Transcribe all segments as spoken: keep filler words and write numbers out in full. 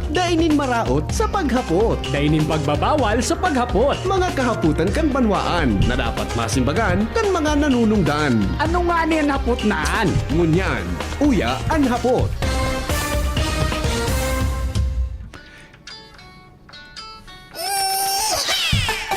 Dai nin maraot sa paghapot. Dai nin pagbabawal sa paghapot. Mga kahapotan kan banwaan na dapat masimbagan kan mga nanunungdan. Ano ngani an hapot na an? Ngunyan, uya an hapot.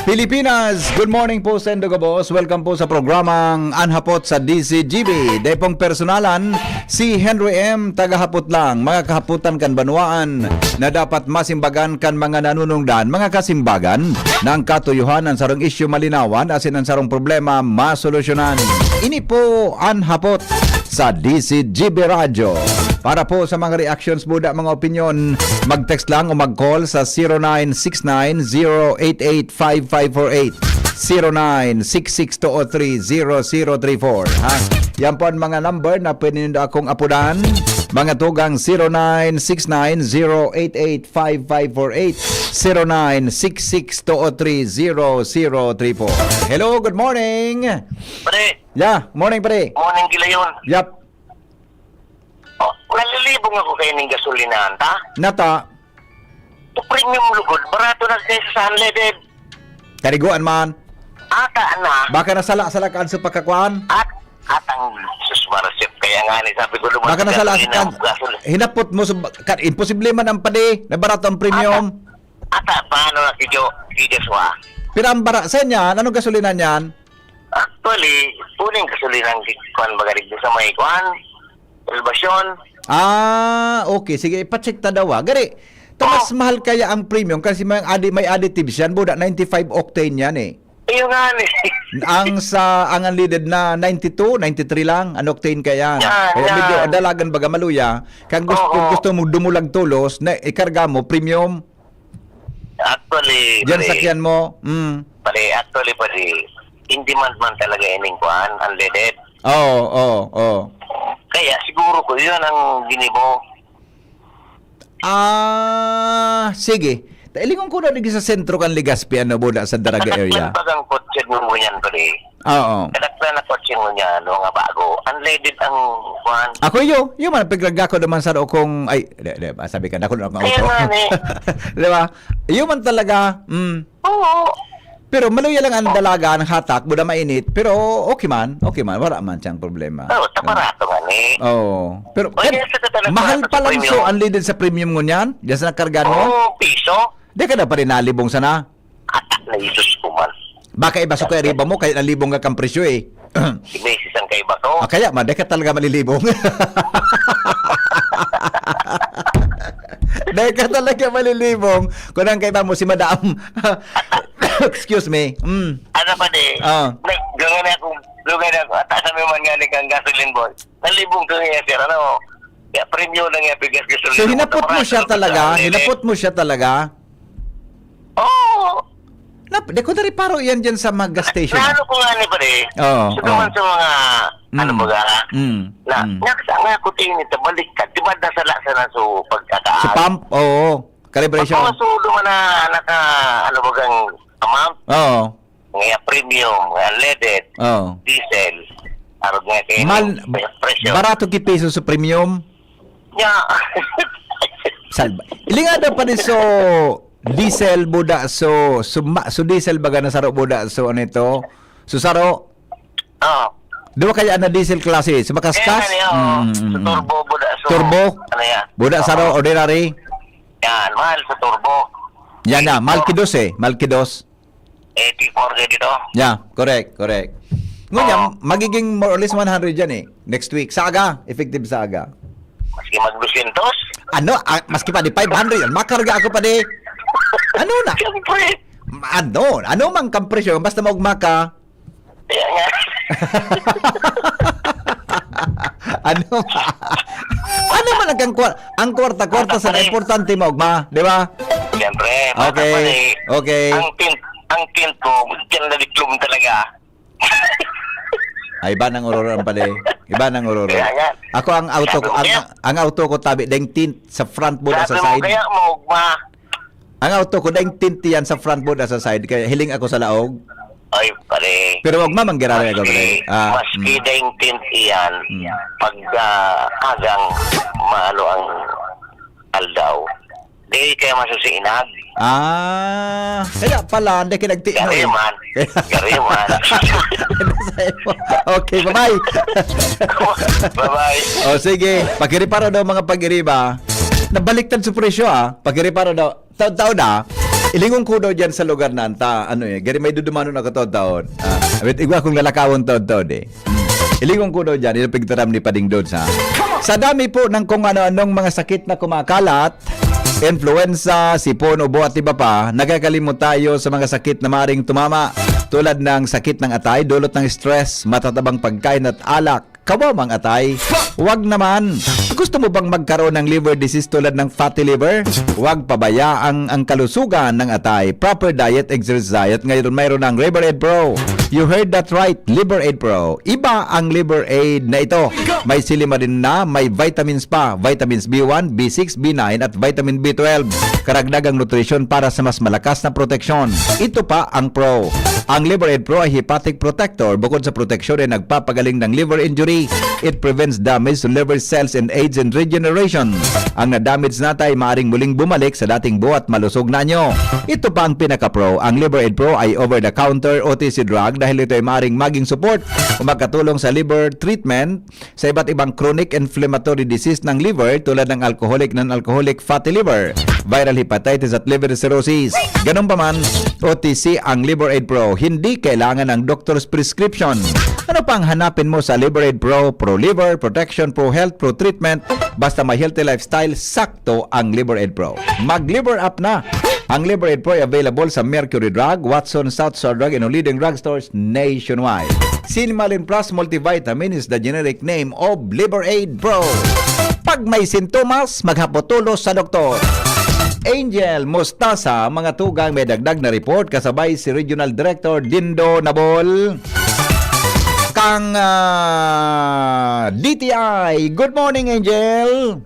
Pilipinas, good morning po sa indo gabos. Welcome po sa programang An Hapot sa D Z G B. Dai pong personalan, si Henry M, tagahapot lang. Mga kahapotan kan banwaan na dapat masimbagan kan mga nanunungdan. Mga kasimbagan, na ang katuyohan, ang sarong isyu malinawan, asin ang sarong problema masolusyonan. Ini po an hapot sa D Z G B Radyo. Para po sa mga reactions, buda, mga opinyon, mag-text lang o mag-call sa zero nine six nine zero eight eight five five four eight, zero nine six six two o three zero zero three four, ha? Yan po ang mga number na pwede nindo akong apudan. Mga tugang, zero nine six nine zero eight eight five five four eight, zero nine six six two o three zero zero three four. Hello, good morning. Pre, Yeah, morning, pre. Morning, Gilayon. Yap. Oh, nalilibong ako kay ning gasolinahan, ta? Nata. To premium lugod, barato na kaysa sa unleaded. Kariguan man. Ata na. Baka nasala-sala ka sa pagkakuan? At, at ang sus, Marasip, kaya nga ni sabi ko, lumabas Baka ka nasala kanina, ka. Gasol. Hinapot mo, sub-, ka, imposible man ang padi, na barato ang premium. Ata, ata, paano na si Jo, si Joshua? Pero ang bara, sa niyan, anong gasolina niyan? Actually, uling gasolina ang kuwan, magarig sa may kuwan, Salvacion. Ah, okay. Sige, ipacheck ta daw, ah. Gari, ta mas Oh. mahal kaya ang premium kasi may addi-, may additives yan. Buda, ninety-five octane yan, eh. Ayun nga, eh. Ang sa, ang unleaded na ninety-two, ninety-three lang, ang octane kaya. Yan, Kaya medyo yan. dalagan baga maluya. Kaya gusto, Oo. gusto mo dumulag tolos, na ikarga mo, premium. Actually, Diyan pare, sakyan mo. Mm. pare, actually, pare, in demand man talaga ining kuan, unleaded. Oo, oo, oo. Kaya siguro ko, yun ang ginibo. Ah, sige. Ta-, ilingon ko na digdi sa sentro kan Legazpi, ano, buda sa Daraga area. Kadagdagan kotse mo yan, pare. Oo. Kadagdagan na kotse mo niya, no, nga bago. Unleaded ang kuan. Ako yo, yo man, piglaga ko naman sa kung, ay, di, di, sabi ka, dako na ang Kaya auto. nga, eh. Di ba? Yo man talaga, mm. Oo. Pero maluya lang ang dalaga, ang hatak, buda mainit, pero okay man, okay man, wala man siyang problema. Oo, taparato nga ni. Oo. Pero, O, kan-, yan sa katalag mahal ko, pa sa lang premium. So, unleaded sa premium ngunyan? Diyan sa nakargaan mo? Oo, piso. Di ka na pa rin nalibong sana? Atak na Jesus ko man. Baka iba sa kaya riba mo, kaya nalibong ka kang presyo eh. Si Macy's ang kaiba ko. Ah, kaya man, di ka talaga malilibong. Di ka talaga malilibong. Kung ang kaiba mo, si Madam. Excuse me. Mm. Ano pa di? Ah. Nag-, ganyan ako, ganyan ako. At sa may man nga ni kang gasoline boy. Nalibong ka nga, sir. Ano? Kaya premium na nga, bigas gasolina. So, hinapot mo siya talaga? Hinapot mo siya talaga? Oo. Nap-, di ko nariparo yan dyan sa mga gas station. Na, na ano ko nga ni, pare? Oo, Sa duman oo. sa mga, Mm. ano ba nga? Mm. Na, Mm. nakasama ko tinit, baliktad. Di ba nasa lasa na so pagkakaas? Sa pump? Oo. Calibration. Pag mga sudo man na naka, ano ba gang amount? Oo. Nga premium, nga leaded, Oo. diesel. Arog nga kayo Mal-, yung presyo. Barato ki piso sa premium? Nya. Salba. Ilinga daw pa din so diesel buda so, so, ma-, so diesel baga na saro buda so ano ito? So saro? Oo. Duwa kaya na diesel klase, sa makaskas? Kaya nga niya, oh. Mm, mm, Sa mm. turbo, buda, so, Turbo? ano yan? Buda Oo. saro, ordinary? Yan, mahal sa turbo. Yan na, mahal Turbo. kidos eh, mahal kidos. Eighty-four ka dito? Yeah, correct, correct. Ngunyan, Oo. magiging more or less one hundred yan eh, next week. Sa aga, effective sa aga. Maski mag dosyentos? Ano? Ah, maski pa di five hundred yan, makarga ako pa di. Ano na? Siyempre. Ano? Ano mang kampresyo, basta maugma ka? Kaya nga. Ano ba? Ano man ang kang kwar-, ang kwarta-kwarta sa Ano pa rin? importante maugma, di ba? Siyempre, bata Okay. pa rin. Okay. Ang tint, ang tint ko, diyan na diplom talaga. Ay, iba nang ororo ang pala eh. Iba nang ororo. Kaya nga. Ako ang auto ko, Sabi ang, niya. ang auto ko tabi, deng tint sa front mo na sa Sabi mo side. kaya maugma. Ang auto ko, deng tint yan sa front mo na sa side, kaya hiling ako sa laog. Ay, pare. Pero wag mamang giraray ako, Maski, pare. Ah, maski mm. deng tint iyan, Mm. pag, ah, agang maano ang aldaw, Eh, kaya masusinag. Ah, kaya pala, hindi ka nagtiimo. Gariman. Gariman. Okay, bye-bye. Bye-bye. O sige, pakiriparo daw mga pag-iriba. Nabaliktad sa presyo ah. Pakiriparo daw. Taon-taon na. Ilingon ko daw dyan sa lugar na anta. Ano eh, gari may dudumanon ako taon-taon. Ah, wait, igwa akong lalakawon taon-taon eh. Ilingon ko daw dyan, yung pigtaram ni Pading Dods ha. Sa dami po ng kung ano-anong mga sakit na kumakalat, influenza, sipon, ubo at iba pa, nagkakalimot tayo sa mga sakit na maring tumama tulad ng sakit ng atay, dulot ng stress, matatabang pagkain at alak, kawawang atay. Wag naman. Gusto mo bang magkaroon ng liver disease tulad ng fatty liver? Wag pabayaan ang kalusugan ng atay. Proper diet, exercise, at ngayon mayroon ng Liver Aid Pro. You heard that right, Liver Aid Pro. Iba ang Liver Aid na ito. May silimarin na, may vitamins pa, vitamins B one, B six, B nine at vitamin B twelve. Karagdagang nutrisyon para sa mas malakas na proteksyon. Ito pa ang Pro. Ang Liver Aid Pro ay hepatic protector. Bukod sa proteksyon ay nagpapagaling ng liver injury. It prevents damage to liver cells and aids in regeneration. Ang na-damage na atay maaring muling bumalik sa dating buo at malusog na anyo. Ito pa ang pinaka-pro. Ang Liver Aid Pro ay over-the-counter O T C drug dahil ito ay maaring maging support o makatulong sa liver treatment sa iba't ibang chronic inflammatory disease ng liver tulad ng alcoholic, non-alcoholic fatty liver, viral hepatitis at liver cirrhosis. Ganun pa man, O T C ang Liver Aid Pro. Hindi kailangan ng doctor's prescription. Ano pang hanapin mo sa Liver Aid Pro? Pro liver, protection, pro health, pro treatment. Basta may healthy lifestyle, sakto ang Liver Aid Pro. Mag Liver Up na! Ang Liver Aid Pro ay available sa Mercury Drug, Watson, South Star Drug, and leading drugstores nationwide. Silimarin Plus Multivitamin is the generic name of Liver Aid Pro. Pag may sintomas, maghapotulos sa doktor. Angel Mostasa, mga tugang, may dagdag na report kasabay si Regional Director Dindo Nabol kang ah, D T I. Good morning, Angel.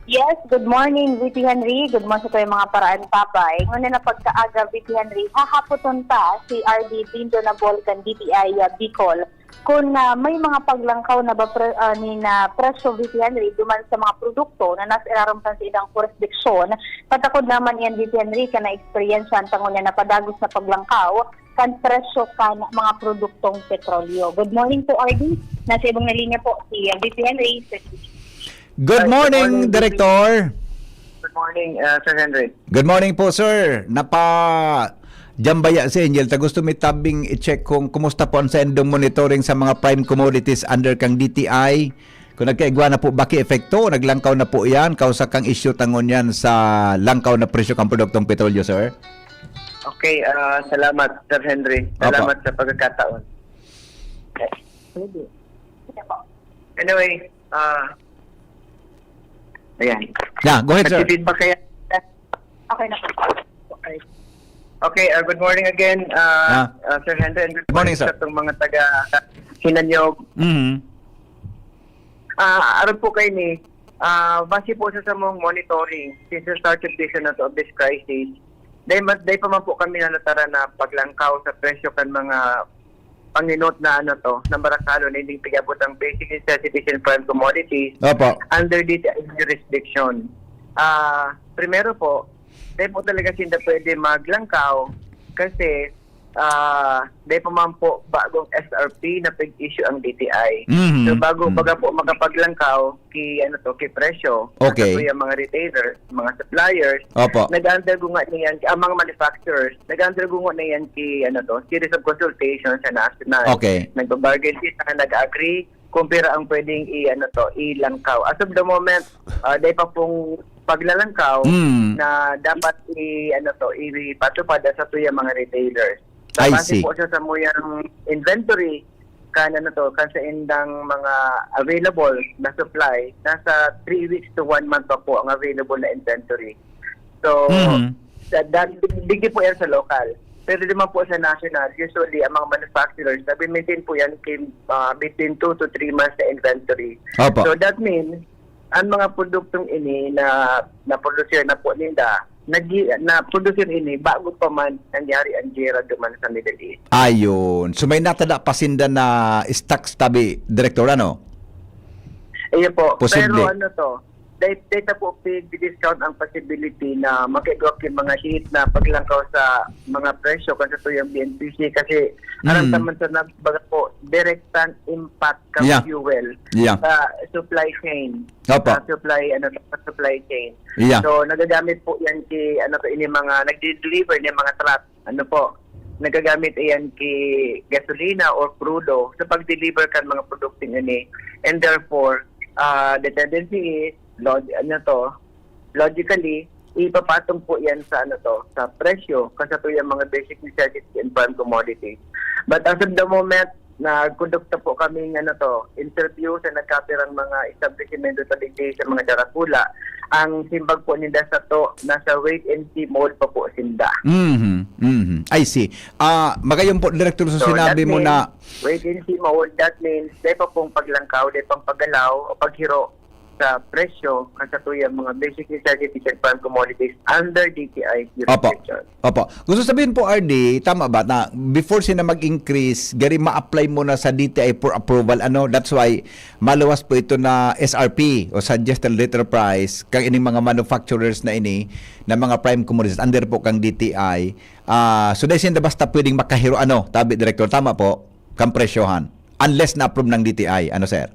Yes, good morning, V P Henry. Good morning sa mga paraan, Papay. Ngunyan na pagkaaga, V P Henry, hahapoton pa si R D Dindo Nabol kan D T I ah, Bicol. Kung ah, may mga paglangkaw na ba pre, ah, ni na presyo, V P Henry, duman sa mga produkto na nasa ilarom kan sa ilang jurisdiksyon, patakod naman iyan, V P Henry, ka na-eksperyensya ang tangon niya na padagos na paglangkaw kan presyo kan mga produktong petrolyo. Good morning po, R D. Nasa ibang na linya po si ah, V P Henry. Good Hi, good morning, morning, Director. Good morning, uh, Sir Henry. Good morning po, sir. Napa Jambaya si Angel, ta gusto mi tabing i-check kung kumusta po ang sa indong monitoring sa mga prime commodities under kang D T I. Kung nagkaigwa na po ba ki epekto, naglangkaw na po yan, kausa kang issue tangon yan sa langkaw na presyo kang produktong petrolyo, sir? Okay, uh, salamat, Sir Henry. Opo. Salamat sa pagkakataon. Anyway, uh, ayan. Yeah, go ahead, sir. Nagpi-feedback kaya? Okay na po. Okay. Okay, uh, good morning again, uh, uh, Sir Henry, and good, Good morning, sir. Sa itong mga taga Hinanyog. Mhm. Ah, aron po kayo ni, ah, base po sa samong monitoring, since the start of this, ano to, of this crisis, dahil, ma- dahil pa man po kami nalataran na paglangkaw sa presyo kan mga panginot na ano to, na marakalo na hindi pag-abot ang basic necessities and prime commodities Opo. under D T I jurisdiction. Ah, primero po, dahil po talaga sinda pwede maglangkaw kasi ah, dahil pa man po bagong S R P na pag-issue ang D T I. Mhm. So bago Mhm. baga po makapaglangkaw ki ano to, ki presyo, Okay. sa yung mga retailer, mga suppliers, Opo. nag-undergo nga niyan, ang mga manufacturers, nag-undergo nga niyan ki ano to, series of consultation sa national. Okay. Nagbabargain sila, nag-agree kung pira ang pwedeng i ano to, ilangkaw. As of the moment, uh, dahil pa pong paglalangkaw Mm. na dapat i ano to, ipatupad sa tuyang mga retailers. I Base see. Po siya sa muyang inventory, kan ano to, kan sa indang mga available na supply, nasa three weeks to one month pa po ang available na inventory. So, Mhm. sa, that, digdi po yan sa local. Pero di man po sa national, usually ang mga manufacturers, nag-maintain po yan kin, ah, between two to three months na inventory. Opo. So that means, ang mga produktong ini na na-produce na po ninda, nag na-produce ini bago pa man nangyari ang gera duman sa Middle East. Ayun. So may natada pa sinda na stocks tabi, Director, ano? Ayun po. Posible. Pero ano to, dahil data po, pig-discount ang possibility na magkaigwa ki mga hit na paglangkaw sa mga presyo kan satuyang B N P C kasi aram Mm. taman sa nagbaga po, direktang impact kan Yeah. fuel Yeah. sa supply chain. Opo. Sa supply, ano, sa supply chain. Yeah. So, nagagamit po yan ki, ano, to, ini mga nagdi-deliver, ini mga truck, ano po, nagagamit iyan ki gasolina or krudo sa pag-deliver kan mga produkto ini. And therefore, ah, the tendency is, log-, ano to, logically, ipapatong po yan sa, ano to, sa presyo, kan satuyang mga basic necessities and prime commodities. But as of the moment, nagkondukta po kami ng, ano to, interview sa nagkapirang mga establishmento sa digdi sa mga darakula. Ang simbag po ninda sato, nasa wait and see mode pa po sinda. Mhm, mhm. I see. Ah, magayon po, Director, sa So, sinabi that mo na means, wait and see mode, that means, dai pa pong paglangkaw, dai pang paggalaw o paghiro sa presyo kan satuyang mga basic necessities and prime commodities under D T I Opo. jurisdiction. Opo. Gusto sabihin po, R D, tama ba na before sila mag-increase, gari ma-apply mo na sa D T I for approval, ano? That's why maluwas po ito na S R P o suggested retail price kang ining mga manufacturers na ini na mga prime commodities under po kang D T I. Ah, so, dahil sinda basta pwedeng makahiro, ano, tabi, Director, tama po, kang presyohan. Unless na-approve ng D T I, ano, sir?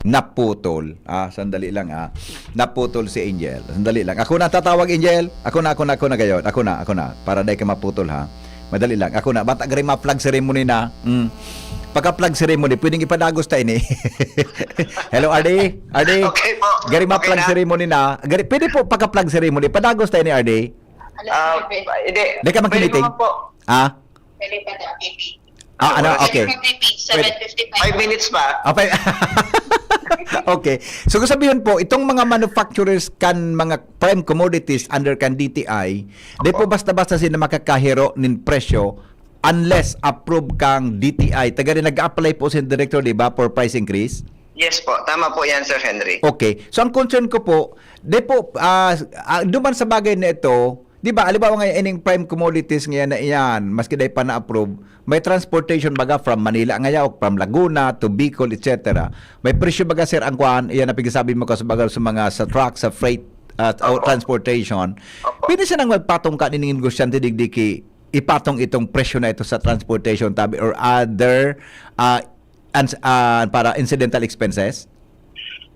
Naputol. Ah, sandali lang, ah. Naputol si Angel. Sandali lang. Ako na tatawag, Angel. Ako na, ako na, ako na gayon. Ako na, ako na. Para dai ka maputol, ha. Madali lang. Ako na. Bata gari ma-flag ceremony na. Mm. Pagka-flag ceremony, pwedeng ipadagos ta ini. Hello, R D? R D? Okay po. Gari Okay ma-flag na. ceremony na. Gari, pwede po pagka-flag ceremony. Padagos ta ini, R D? Ah, hindi. Di ka Pwede magkiniting? naman po. Ah? Pwede pa daw, P P. Ah, ano? Oras. Okay. P P, seven fifty-five. Five minutes pa. Ah, five. Okay. So, kung sabihin po, itong mga manufacturers kan mga prime commodities under kan D T I, di po Opo. basta-basta sila makakahiro nin presyo unless approve kang D T I. Taga rin nag-apply po si Director, di ba, for price increase? Yes po. Tama po yan, Sir Henry. Okay. So, ang concern ko po, di po, ah, ah, duman sa bagay na ito, di ba, halimbawa ngayon, ining prime commodities ngayon na iyan, maski dai pa na-approve, may transportation baga from Manila ngayon, o from Laguna to Bicol, et cetera. May presyo baga, sir, ang kuan, iyan na pagsasabi mo, kasi baga sa mga, sa truck, sa freight, at, o Opo. transportation. Opo. Pwede siya nang magpatong ka ning negosyante, digdi ki, ipatong itong presyo na ito sa transportation, tabi, or other, ah, ans-, ah, para incidental expenses?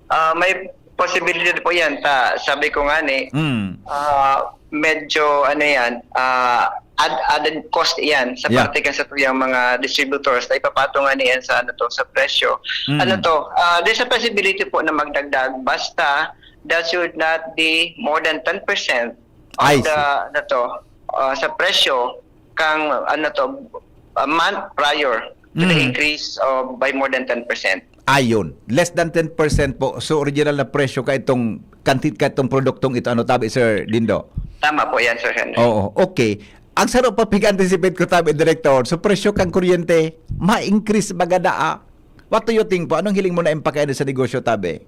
Ah, may possibility po yan. Ta, sabi ko nga ni, Mm. ah, medyo, ano yan, ah, add-, added cost yan sa Yeah. parte kan satuyang mga distributors na ipapatong nga niyan sa, ano to, sa presyo. Mm. Ano to, ah, there's a possibility po na magdagdag, basta that should not be more than ten percent of I the, see. ano to, ah, sa presyo kang, ano to, a month prior to the Mm. increase of by more than ten percent. Ayun, less than ten percent po. So, original na presyo ka itong kanti-, ka itong produktong ito, ano, tabi, Sir Dindo? Tama po yan, Sir Henry. Oo, okay. Ang saro pa pig-anticipate ko, tabi, Director, so presyo kang kuryente, ma-increase baga daa. What do you think po? Anong hiling mo na impact sa negosyo, tabi?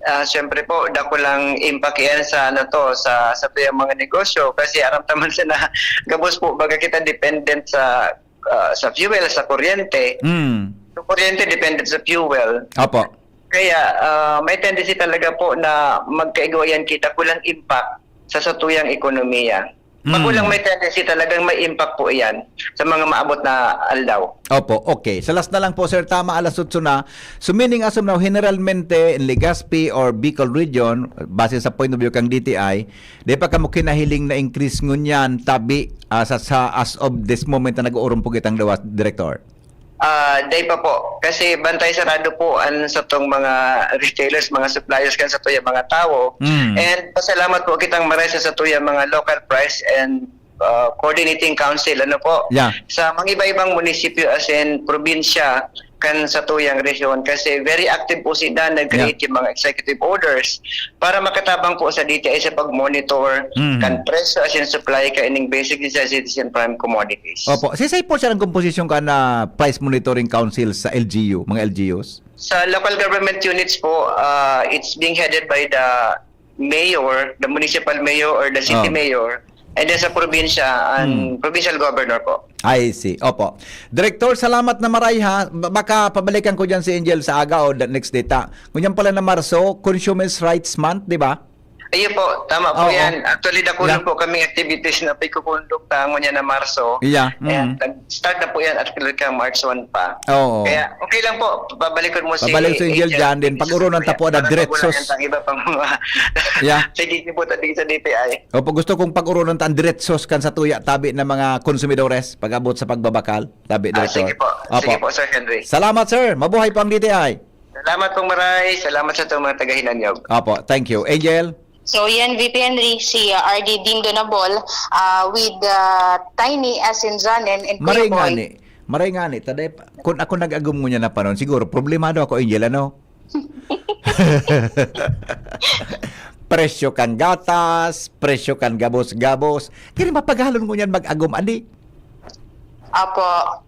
Ah, siyempre po, dakulang impact yan sa, ano to, sa, sa tuyang mga negosyo. Kasi aram taman sa na, gabos po, baga kita dependent sa, ah, sa fuel, sa kuryente. Mm. So, kuryente dependent sa fuel. Opo. Kaya, ah, may tendency talaga po na magkaigwa yan kita, kulang impact sa satuyang ekonomiya. Mm. Makulang may tendency talagang may impact po yan sa mga maabot na aldaw. Opo, okay. Sa last na lang po, sir, tama, alas otso na. So, meaning as of now, generalmente, in Legazpi or Bicol region, base sa point of view kang D T I, di pa kamo kinahiling na increase ngunyan, tabi, ah, sa, sa as of this moment na nag-uurong po kitang luwas, Director? Ah, dai pa po. Kasi bantay sarado po ang satong mga retailers, mga suppliers kan satuyang mga tawo. Mm. And pasalamat po kitang maray sa satuyang mga local price and, ah, coordinating council, ano po. Yeah. Sa mga iba-ibang munisipyo as in probinsya kan satuyang rehiyon. Kasi very active po sila, nag-create Yeah. yung mga executive orders para makatabang po sa D T I sa pag-monitor Mm. kan presyo as in supply kaining basic necessities and prime commodities. Opo. Sisay po, sir, ang komposisyon ka na price monitoring council sa L G U, mga L G Us? Sa local government units po, ah, it's being headed by the mayor, the municipal mayor or the city Oh. mayor. And then sa probinsya, ang provincial governor po. I see. Opo. Director, salamat na maray, ha. Ba- baka pabalikan ko dyan si Angel sa aga o the next day ta. Ngunyan pala na Marso, Consumers Rights Month, di ba? Iyo po, tama po Oo. yan. Actually, dako Yeah. lang po kaming activities na pagkukondukta ngunyan na Marso. Yeah. And Mm. nag-start na po yan at ka March one pa. Oo. Kaya okay lang po, pabalikon mo si Pabalik si Angel Angel. dyan din. Pag-urunan ta po na Para diretsos. mabulayan ang iba pang mga Yeah. Sige po, tabi sa D T I. Opo, gusto kong pag-urunan ta ang diretsos kan sa tuya tabi ng mga konsumidores pag-abot sa pagbabakal. Tabi, Ah, Director. sige po. Opo. Sige po, Sir Henry. Salamat, sir. Mabuhay po ang D T I. Salamat pong maray. Salamat sa itong mga taga-Hinanyog. Opo, thank you. Angel? So, yan, V P Henry, si, uh, R D Dindo Nabol, uh, with, uh, Tiny as in Zanen and Kuya Maray Boy. nga ni. Maray nga ni. Taday, pa- kung ako nag-agom ngunyan na panon, siguro problemado ako, Angel, ano? Presyo kan gatas, presyo kan gabos-gabos. Kaya mapagalon ngunyan mag-agom, adi? Apo.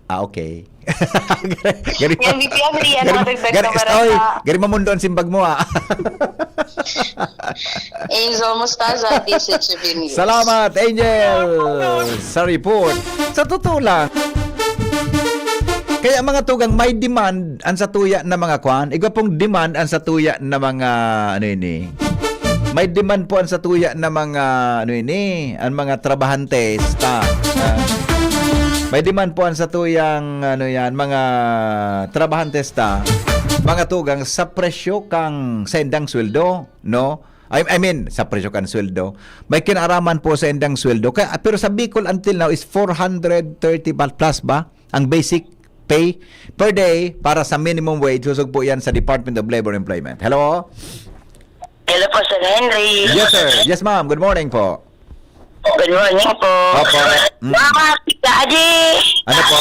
Ah, okay. Gari, Yan, V P Henry, yan, gari, madagdag gari, na oy, marasa. gari mamundo ang simbag mo, ah. Angel Mostaza, D C T V News. Salamat, Angel, sa report. Sa totoo lang, kaya mga tugang, may demand ang satuya na mga kwan, igwa pong demand ang satuya na mga, ano ini, may demand po ang satuya na mga, ano ini, ang mga trabahantes ta. Ah, may demand po ang satuyang, ano yan, mga trabahantes ta, mga tugang sa presyo kang sendang sweldo, no? I, I mean, sa presyo kan sweldo. May kinaaraman po sa endang sweldo. Kaya, pero sa Bicol until now is four hundred thirty ba, plus ba ang basic pay per day para sa minimum wage? Susog po yan sa Department of Labor and Employment. Hello? Hello po, Sir Henry. Yes, sir. Yes, ma'am. Good morning po. Good morning po. Opo. Mm. Mama, kita, Adi. Ano po?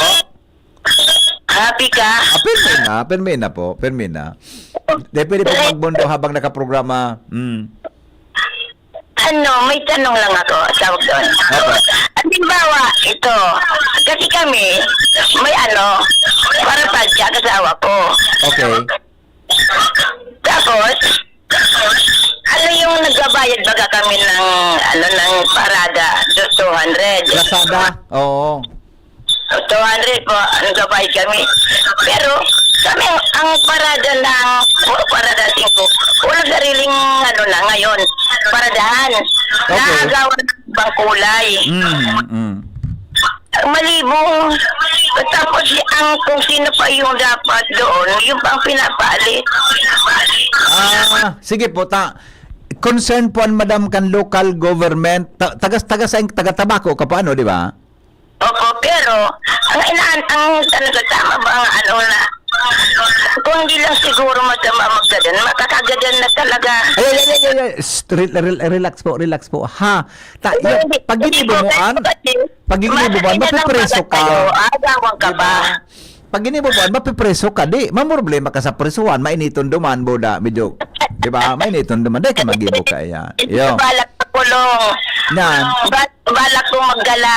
Happy ka? Ah, pirmi na, pirmi na po, pirmi na. Di, pwede po magbundo habang nakaprograma. Mm. Ano, may tanong lang ako, tawag doon. Opo. Halimbawa, ito, kasi kami, may ano, para padya, kasawa ko. Okay. Tapos, ano yung nagbabayad baga kami ng, ano, ng parada, do two hundred? Lazada? Oo. Two hundred po, ang nagbabayad kami. Pero, kami, ang parada ng, puro parada singko, walang sariling, ano na, ngayon, paradahan. Okay. Naagawan ng ibang kulay. Mm, mm. Malibong. Tapos, ang, kung sino pa yung dapat doon, yung pang pinapaalis. Ah, sige po, ta-, concern po ang madam kan local government. Ta-, taga, taga, sa, taga Tabaco ka po, ano, di ba? Opo, pero, ang inaan, ang, ano, tama ba ang, ano, na, kung di lang siguro masama magdadan, makakagadan na talaga. Ay, ay, ay, ay, ay, ay. Shh, rel-, rel-, relax po, relax po. Ha? Ta-, Hindi, yan, hindi, pag hindi ginibo po, mo, kasi, an-, kasi, pag ginibo mo, an, matagal na mapipreso lang ka. Kayo, agawan ka Diba? ba? Pag ginibo mo, an, mapipreso ka, di, mamroblema ka sa presuhan, mainiton duman, boda, medyo, di ba? Mainiton duman, dahil ka magibo ka, yan. Hindi Yo. ka balak sa kulong. Yan. Ba-, balak kong maggala.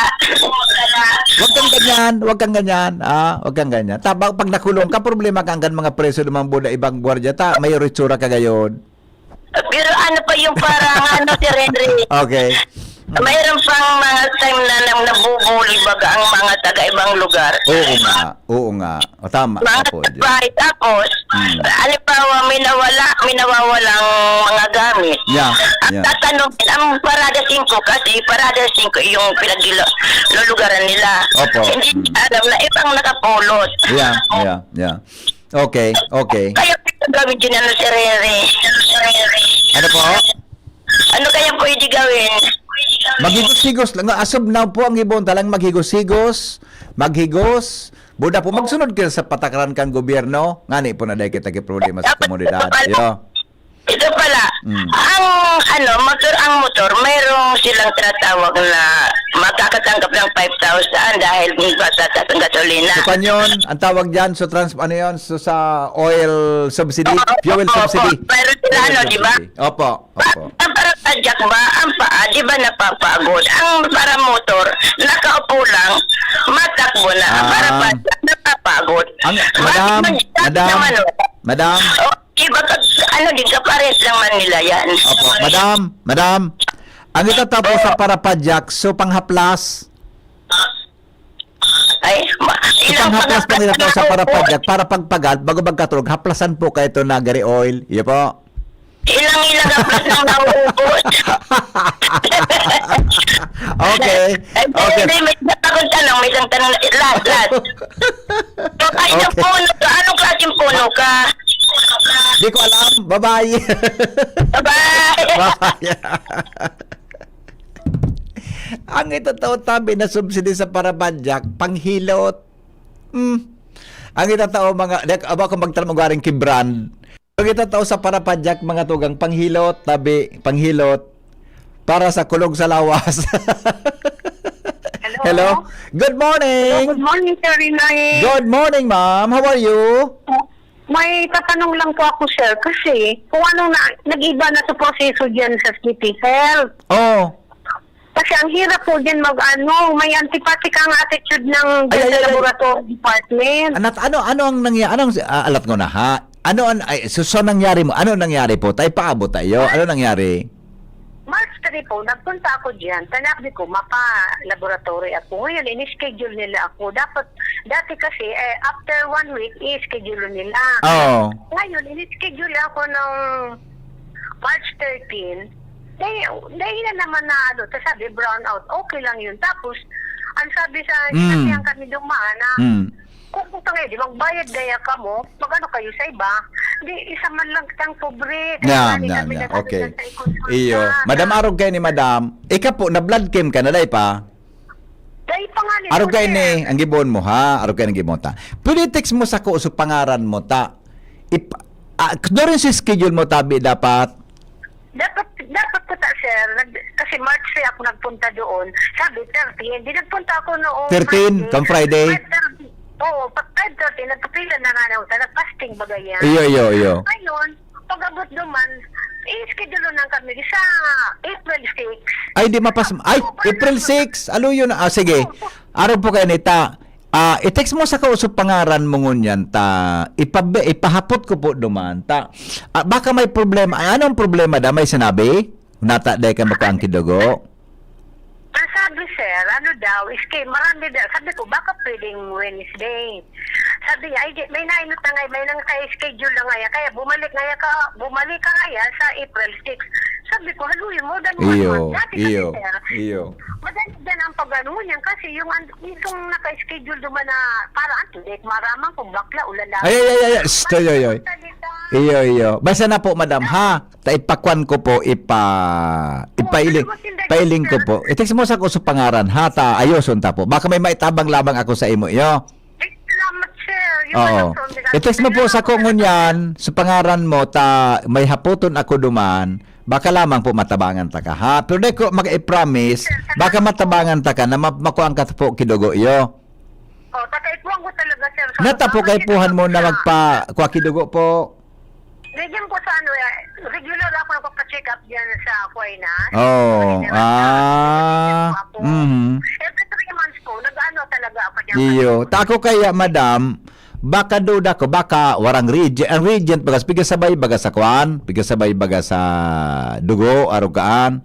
Wag kang ganyan, wag kang ganyan, ah, wag kang ganyan. Tabang pag nakulong ka, problema ka ang mga preso duman, boda, ibang gwardiya, ta, may ritsura ka gayon. Pero ano pa yung parang ano, Sir Henry? Okay. Mm. Mayroon pang mga time na nang nabubuli baga ang mga taga ibang lugar. Oo nga, oo nga. O, tama, Mga Apo Diyos. bahay, tapos, Mm. halimbawa, may nawala, may nawawalang mga gamit. Yeah, Ang yeah. tatanungin, ang Parada singko kasi, Parada singko yung pinaglulugaran nila. Opo. Hindi Mm. alam na ibang nakapulot. Yeah, yeah, yeah. Okay, okay. Kaya gawin din ano, Sir Rere? Ano po? Ano kaya pwede gawin? Maghigos-higos lang. As of now po, ang ibon talang maghigos-higos, maghigos. Buda po, magsunod kayo sa patakaran kang gobyerno. Ngani po na dahil kita problema sa komunidad. Yo. Ito pala, Mm. ang ano, motor, ang motor, mayroong silang tinatawag na makakatanggap ng five thousand dahil magtataas ang gasolina. So, kanyon, ang tawag dyan, so trans-, ano yun, so sa oil subsidy, Oo, fuel oo, subsidy. oo. Mayroon sila, Fuel ano, di ba? subsidy. Opo, Pa-, opo. ang para padyak ba, ang paa, di ba napapagod? Ang para motor, nakaupo lang, matakbo na. Ang para Ah. padyak, napapagod. Ang, Bakit madam, mag-stop madam, naman, oh? madam. Oh, Iba pag, ano din, kapares lang man nila yan. Opo, madam, madam. Ang itatapo sa parapadyak, so panghaplas. Ay, ma-, So, ilang panghaplas po nila to sa pagkakataon po. Parapadyak, para pagpagal, bago magkaturog, haplasan po kayo ito na gari oil. Iyo po. Ilang, ilang haplas nang nauubos. Okay. Ay, Okay. hindi, may isa pa akong tanong, may isang tanong, last, last. So, ay, isang Okay. puno ka, anong klaseng puno ka? Di ko alam. Bye-bye. Bye-bye. Bye-bye. Ang itataw tabi na subsidy sa parapadyak, panghilot. Hmm. Ang itataw mga, dek, aba ko magtanong garing ki brand. Ang itataw sa parapadyak, mga tugang, panghilot, tabi, panghilot. Para sa kulog sa lawas. Hello? Hello? Good morning! Hello, good morning, Sir Rinoy. Good morning, ma'am. How are you? May tatanong lang po ako, sir, kasi kung anong na, nag-iba na sa proseso diyan sa City Health. Oh. Kasi ang hirap po diyan mag-ano, may antipathic ang attitude ng Ay, ay, dental ay, ay. Laboratory Department. Anat-, ano, ano ang nangya-, anong, ah, alat ko na, ha? Ano an-, ay, so, so nangyari mo, ano nangyari po? Tay paabot tayo. Ano nangyari? March three po, nagpunta ako diyan. Tanabi ko, mapa-laboratory ako. Ngayon, in-schedule nila ako. Dapat, dati kasi, eh, after one week, i-schedule nila. Oo. Ngayon, in-schedule ako ng March thirteen. Dahil, dahil na naman na, ano, tas sabi, brown out. Okay lang yun. Tapos, ang sabi sa, Mm. sinabihan kami dumaan na, Mm. kung gusto nga, di magbayad gaya ka mo, mag-ano kayo sa iba? Di, isa man lang kitang pobre. Kaya Yeah, nga, di yeah, kami yeah. nag-ano Okay. dyan sa ikonsulta. Iyo. Madam, arog kayo ni Madam. Ika po, na-blood chem ka na, day pa? Day pa nga ni Arog kayo Sir. Ni, ang gibon mo, ha? Arog kayo ang gibon ta. Pwede text mo sa ko, sa pangaran mo, ta. Ip-, ah, during sa schedule mo, tabi, dapat Dapat, dapat po ta, sir, nag-, kasi March three ako nagpunta doon. Sabi, thirteen. Di nagpunta ako noong Thirteen, Friday. Kang Friday? Five thirty. Oo, pag five thirty, nagkapila na nga na ako. Nag-fasting baga yan. Iyo, iyo, iyo. Ngayon, pag-abot duman, i-schedule lang kami sa April six. Ay, di mapas-, ay, April six. Alo yun. Ah, sige. Araw po kayo nita. Ah, i-text mo sa kausap pangaran mo ngunyan ta. Ipabe-, ipahapot ko po duman ta. Ah, baka may problema. Ay, anong problema da? May sinabi? Nata, dai ka makuha ang kidugo? Ang sabi, sir, ano daw, iske-, marami daw. Sabi ko, baka pwedeng Wednesday. Sabi niya, "Ay, di, may nainot na nga, may nang sa schedule na nga yan. Kaya bumalik nga yan ka, bumalik ka nga yan sa April six." Sabi ko, "Haluin mo, dan mo Iyo, naman." Dati kasi, iyo, sir, iyo. Madali din ang pag-ano niyan kasi yung an-, itong naka-schedule duman na para ang tulik, maramang kung bakla, ulala. Ay, ay, ay, ay, ay. Shh, ay, ay, ay. Salita. Iyo, iyo. Basta na po, madam, ha? Ta ipakwan ko po, ipa-, Oo, ipailing, pero maganda pailing ko sir. Po. I-text mo sa ko sa pangaran, ha? Ta ayoson ta po. Baka may maitabang lamang ako sa imo, iyo. Ay, salamat, sir. Yung Oo. Ano, from the I-text mo po sa ko ngunyan, sa pangaran mo, ta may haputon ako duman, baka lamang po matabangan ta ka, ha? Pero di ko mag-i-promise, Sir, salamat baka po. Matabangan ta ka na ma-, makuha ang katapo kidugo iyo. Oh, tatay po ako talaga, sir. So, Nata po kay puhan mo na magpa-, kuha kidugo po. Ganyan po sa ano, eh, regular ako nagpa-check up diyan sa Aquinas. Oh, Aquinas, ah, ah, po ako. Mhm. Every three months po, nag-ano talaga ako diyan. Iyo. Ta ako kaya, madam, baka duda ko, baka warang regen-, ang regent, baga, pigasabay, baga sa kwan, pigasabay, baga sa dugo, arugaan.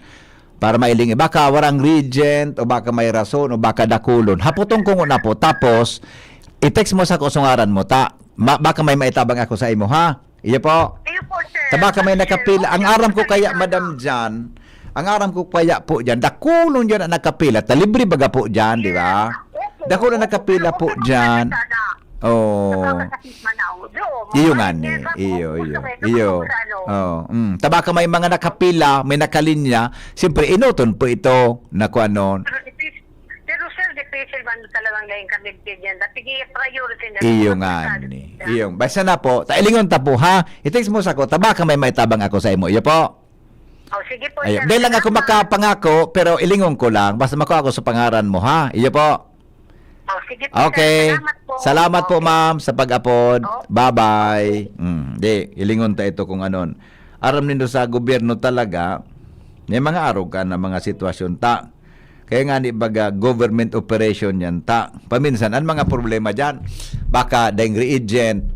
Para mailing, baka warang regent, o baka may rason, o baka dakulon. Haputon ko nguna po. Tapos, i-text mo sa ko sa ngaran mo, ta. Ma-, baka may maitabang ako sa imo, ha? Iyo po. Iyo po, sir. Ta baka may Sir, nakapila. Ang okay aram po ko kaya, sana. Madam Jan, ang aram ko kaya po dyan, dakulon dyan ang nakapila. Ta libre baga po dyan, di ba? Yes. Opo, Dakulon opo, nakapila opo, po opo, dyan. Sana. Oh. Nakakasakit man ako. Do, Iyo mga nga ni. Sir, Iyo, opo, iyo. Sir, Iyo. Opo, sir, ano. Oh, mm. Ta baka may mga nakapila, may nakalinya, siyempre, inoton po ito na kung ano. Pero difis-, pero, sir, difícil man talagang lain kami ganyan. Dati priority na Iyo sa nga mga ni. Iyo. Basta na po, ta ilingon ta po, ha? I-text mo sa ko, ta baka may maitabang ako sa imo. Iyo po. Oh, sige po, Ayo. sir. Dahil lang ako Salamat. Makapangako, pero ilingon ko lang. Basta makuha ako sa pangaran mo, ha? Iyo po. Oh, sige po, Okay. Sir. Salamat po. Salamat po, Okay. Ma'am, sa pag-apod. Oh. Bye-bye. Okay. Mm, di, ilingon ta ito kung anon. Aram nindo sa gobyerno talaga, may mga arogan na mga sitwasyon ta. Kaya nga ni baga government operation yan ta. Paminsan, ang mga problema dyan, baka daing reagent,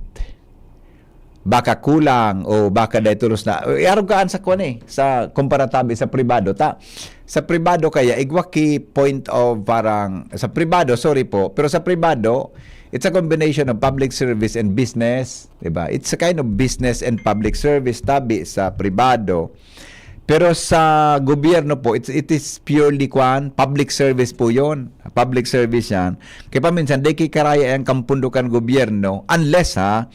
baka kulang o baka dai tolos na, iarog kaan sa kuwan eh, sa kumpara tabi sa pribado ta. Sa pribado kaya, igwa ki point of parang, sa pribado, sorry po, pero sa pribado, it's a combination of public service and business, di ba? It's a kind of business and public service tabi sa pribado. Pero sa gobyerno po, it's, it is purely kwan, public service po yon. Public service yan. Kaya paminsan, di kikaraya yan kang pondo kan gobyerno, unless ha,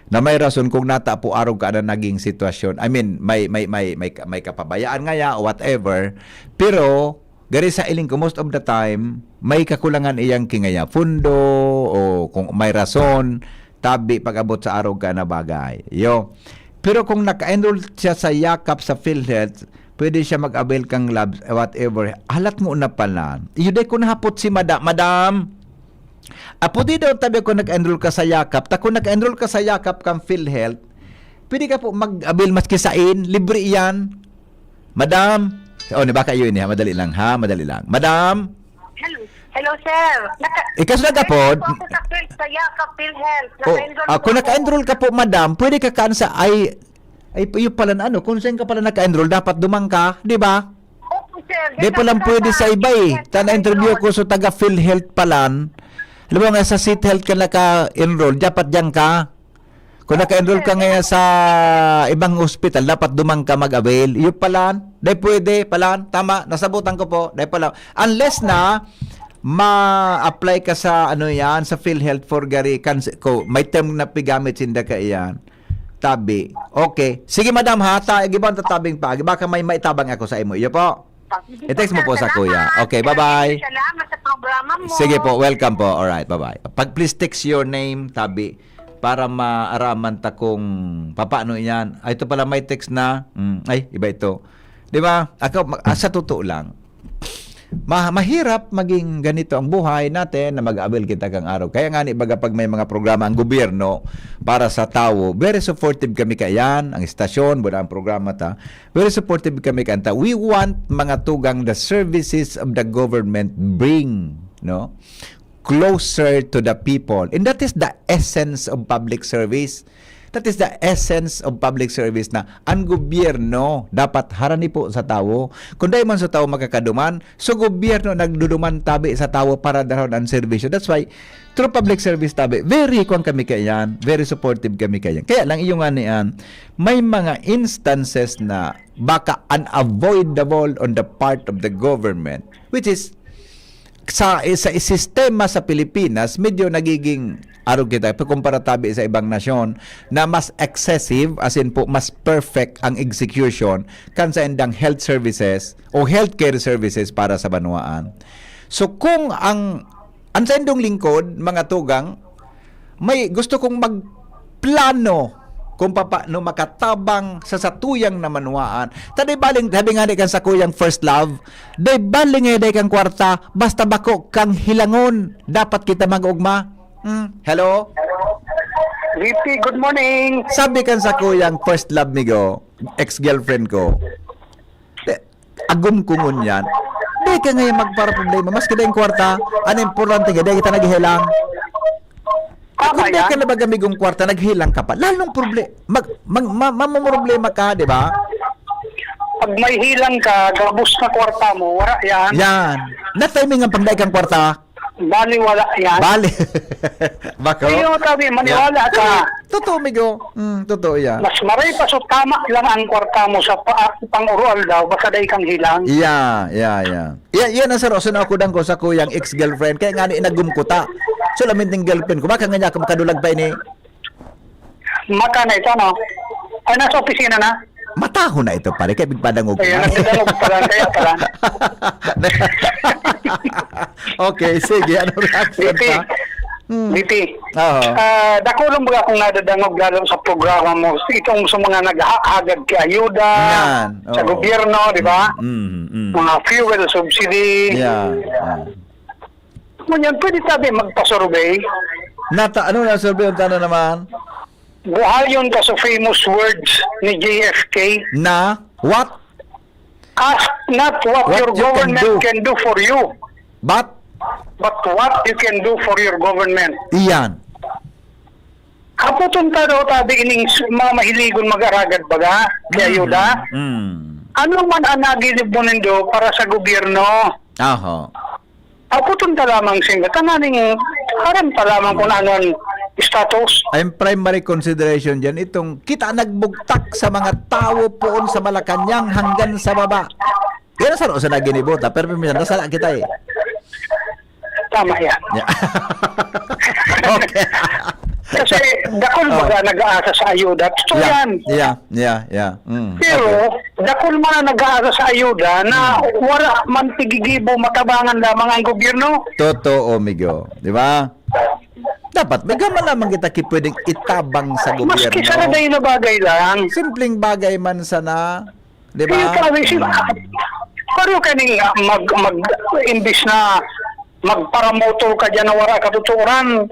na may rason kung nata po arog ka na naging sitwasyon. I mean, may, may, may, may, may kapabayaan ngaya o whatever. Pero, gari sa iling ko, most of the time, may kakulangan iyang kingaya pundo o kung may rason, tabi pag-abot sa arog ka na bagay. Yo. Pero kung naka-enroll siya sa Yakap sa PhilHealth, pwede siya mag-avail kang labs, whatever. Halat mo na pala. Iyo, dai ko nahapot si Mada-, Madam. Apo, di daw tabi ko nag-enroll ka sa Yakap. Ta kung nag-enroll ka sa Yakap kang PhilHealth, pwede ka po mag-avail maski sain. Libre iyan. Madam. Oh, ni baka yun niya. Madali lang, ha? Madali lang. Madam. Hello. Hello, sir. Naka- Ikaw sa nagapod? Naka-enroll po ako sa Phil, sa Yakap PhilHealth. Oh, Naka-enroll ah, po kung ako. naka-enroll ka po, madam, pwede ka kaan sa ay ay iyo pala na ano, kung saan ka pala naka-enroll, dapat duman ka, di ba? Opo, sir. Di pa lang Naka- pwede sa iba eh. Yes, Ta na-interview sir. Ko sa taga PhilHealth palan. Alam mo nga sa SeatHealth ka naka-enroll, dapat diyan ka. Kung naka-enroll ka ngayon sa ibang hospital, dapat duman ka mag-avail. Iyo palan, di pwede palan. Tama, nasabutan ko po. Di pala. Unless na ma-apply ka sa ano yan, sa PhilHealth for gari, kan, ko, may term na pigamit sinda ka iyan. Tabi. Okay. Sige, madam, ha? Ta, igiban ta tabing pa. Baka may maitabang ako sa imo. Iyo po. I-text mo po sa kuya. Okay, bye-bye. Salamat sa programa mo. Sige po, welcome po. Alright, bye-bye. Pag please text your name, tabi, para maaraman ta kung papaano yan. Ay, ito pala may text na. Mm, ay, iba ito. Di ba? Ako, ma- ah, sa totoo lang, ma- mahirap maging ganito ang buhay natin na mag-avail kita kang araw. Kaya nga ni baga pag may mga programa ang gobyerno para sa tawo, very supportive kami kayan, ang istasyon, wala ang programa ta. Very supportive kami kanta. We want mga tugang the services of the government bring, no? Closer to the people. And that is the essence of public service. That is the essence of public service na ang gobyerno dapat harani po sa tawo. Kung dahil man sa tawo makakaduman, so gobyerno nagduduman tabi sa tawo para darahon ang serbisyo. That's why, through public service tabi, very kwan kami kaiyan, very supportive kami kaiyan. Kaya lang, iyo nga niyan, may mga instances na baka unavoidable on the part of the government, which is sa sa sistema sa Pilipinas, medyo nagiging arog kita pagkumpara tabi sa ibang nasyon na mas excessive, as in po, mas perfect ang execution kan sa indang health services o healthcare services para sa banwaan. So kung ang ang sa indong lingkod, mga tugang, may gusto kong magplano kung paano makatabang sa satuyang namanwaan. Taday baling, sabi nga ni kan sa kuyang first love, day baling eh, day kang kwarta, basta bako kang hilangon, dapat kita mag-ugma. Hmm, hello? V P, good morning. Sabi kan sa kuyang first love, migo, ex-girlfriend ko, "Te, agom ko ngunyan. Di ka ngayon magpara problema. Mas kita yung kwarta, ang importante ka, di kita naghihilang." Tama Kung di yan. Ka na baga migong kwarta, naghilang ka pa. Lalong problema. Mag, mag, ma, mamumroblema ka, di ba? Pag may hilang ka, gabos na kwarta mo, wala yan. Yan. Na-timing ang pagdaig kang kwarta. Bali, wala yan. Bali. Bako? Iyo, sabi, maniwala ka. Totoo, migo. Mm, totoo yan. Mas maray pa so tama lang ang kwarta mo sa pa, pang-urual daw, basta dahil kang hilang. Yeah, yeah, yeah. Yan, yan ang saroso na ako dang ko sa kuyang ex-girlfriend. Kaya nga ni inagum ko ta. So, laminting girlfriend ko. Baka nga niya ako makadulag pa ini. Mata na ito, no? Ay, nasa opisina na? Mataho na ito, pare. Kaya bigpadangog ko Ayun, na. nagdadangog pa lang, kaya pa lang. Okay, sige. Ano reaction Bipi, pa? Hmm. Bipi, Oo. ah, dakulong baga akong nadadangog lalo sa programa mo. Itong sa mga naghahagad kay ayuda Yan, sa oo. gobyerno, di ba? Mm, mm. Mga fuel subsidy. Yeah. yeah. Ngunyan, pwede tabi magpa-survey? Nata, ano na survey ang tana naman? Buhayon ka sa famous words ni J F K. Na? What? Ask not what, What your you can government do. Can do for you, But? but what you can do for your government. Iyan. Hapoton ta daw tabi ining s-, mga mahiligon mag-aragad baga, kay ayuda. Mm. Ano man ang naginib mo nindo para sa gobyerno? Aho. Hapoton ta lamang sinda, tanganing aram ta lamang kung ano ang status. Ang primary consideration diyan, itong kita nagbugtak sa mga tawo poon sa Malacañang hanggang sa baba. Yan ang saro sa naginibo ta, pero minsan nasala kita eh. Tama yan. Yeah. Okay. Kasi dakul Oh. baga nag-aasa sa ayuda. Totoo Yeah, yan. yeah, yeah, yeah. Mm, Pero okay. dakul man ang nag-aasa sa ayuda na Mm. wala man tigigibo, matabangan lamang ang gobyerno. Totoo, migo. Di ba? Dapat may gaman lamang kita ki pwedeng itabang sa Maski gobyerno. sa raday na bagay lang. Simpleng bagay man sana, di ba? Kaya sabi, si-, Mm. pareho kaning mag-, mag-, imbis na magparamotol ka dyan na wala katuturan,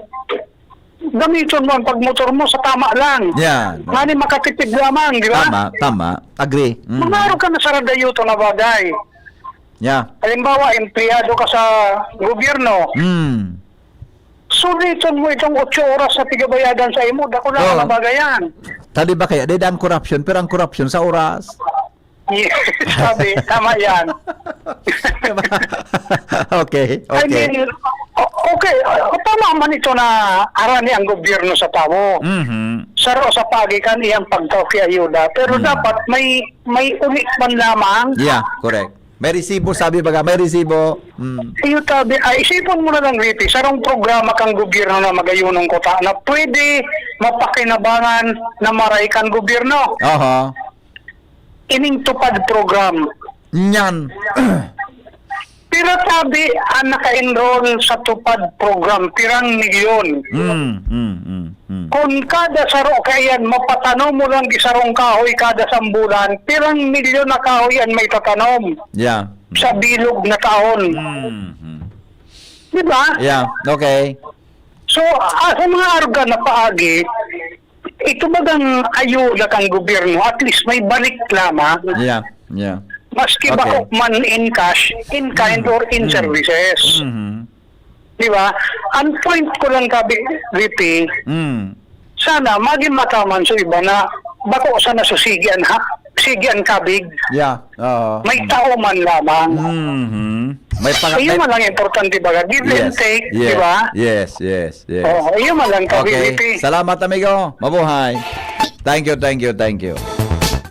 gamiton mo ang pagmotor mo sa tama lang. Yeah. Ngani makatipid lamang, di ba? Tama, tama. Agree. Mm. Mag-aro ka na sa radayoto na bagay. Yeah. Halimbawa, empleyado ka sa gobyerno. Mm. Suliton mo itong otso oras na pigabayadan sa imo, dakula Oo. na bagay yan. Tali ba kaya? Dahil ang corruption, pero ang corruption sa oras. Yes, sabi, tama yan. Diba? Okay, I okay. mean, o-, okay, o-, tama man ito na arani ang gobyerno sa tawo. Mhm. Saro sa pagi kan iyang pagtao ki ayuda, pero Mm. dapat may, may uli man lamang. Yeah, correct. May resibo, sabi baga, may resibo. Mm. Iyo, tabi, ay, isipon mo na lang, V P, sarong programa kang gobyerno na magayunon ko ta, na pwede mapakinabangan na maray kan gobyerno. Aha. Ining tupad program. Nyan. Pero tabi, ang naka-enroll sa tupad program, pirang milyon? Mm, mm, mm, mm. Kung kada saro kaiyan, mapatanom mo lang di sarong kahoy kada sambulan, pirang milyon na kahoy an maitatanom Yeah. sa bilog na taon? Mm, mm. Di ba? Yeah, okay. So, ah, sa mga arog na paagi, ito bagang ayuda kang gobyerno, at least may balik lamang. Yeah, yeah. Maski Okay. bako man in cash, in kind Mm. or in Mm. services. Mhm. Di ba? Ang point ko lang, Kabi-, V P, Mm. sana maging mataman sa iba na bako sana susigian ha, sigian kabig. Yeah, oo. May tao man lamang. Mhm. May pang-, Iyo may man lang importante baga, give and Yes, take, yes, di ba? yes, yes, yes. Oo, iyo man lang, Kabi-, Okay. V P. Salamat, amigo. Mabuhay. Thank you, thank you, thank you.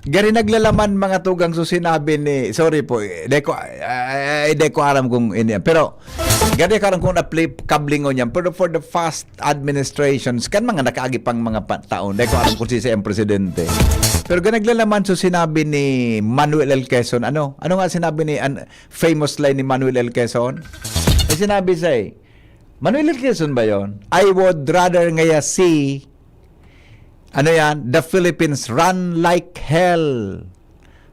Gari naglalaman mga tugang so sinabi ni, sorry po, eh, di ko, ay, ay, di ko alam kung ini, pero gari ko alam kung na-flip kablingon yan, pero for the past administrations, kan mga nakaagi pang mga pa-, taon, di ko alam kung si, si ang presidente. Pero gari naglalaman so sinabi ni Manuel L. Quezon, ano? Ano nga sinabi ni, an-, famous line ni Manuel L. Quezon? May sinabi siya eh, Manuel L. Quezon ba yon? "I would rather ngaya see, ano yan, the Philippines run like hell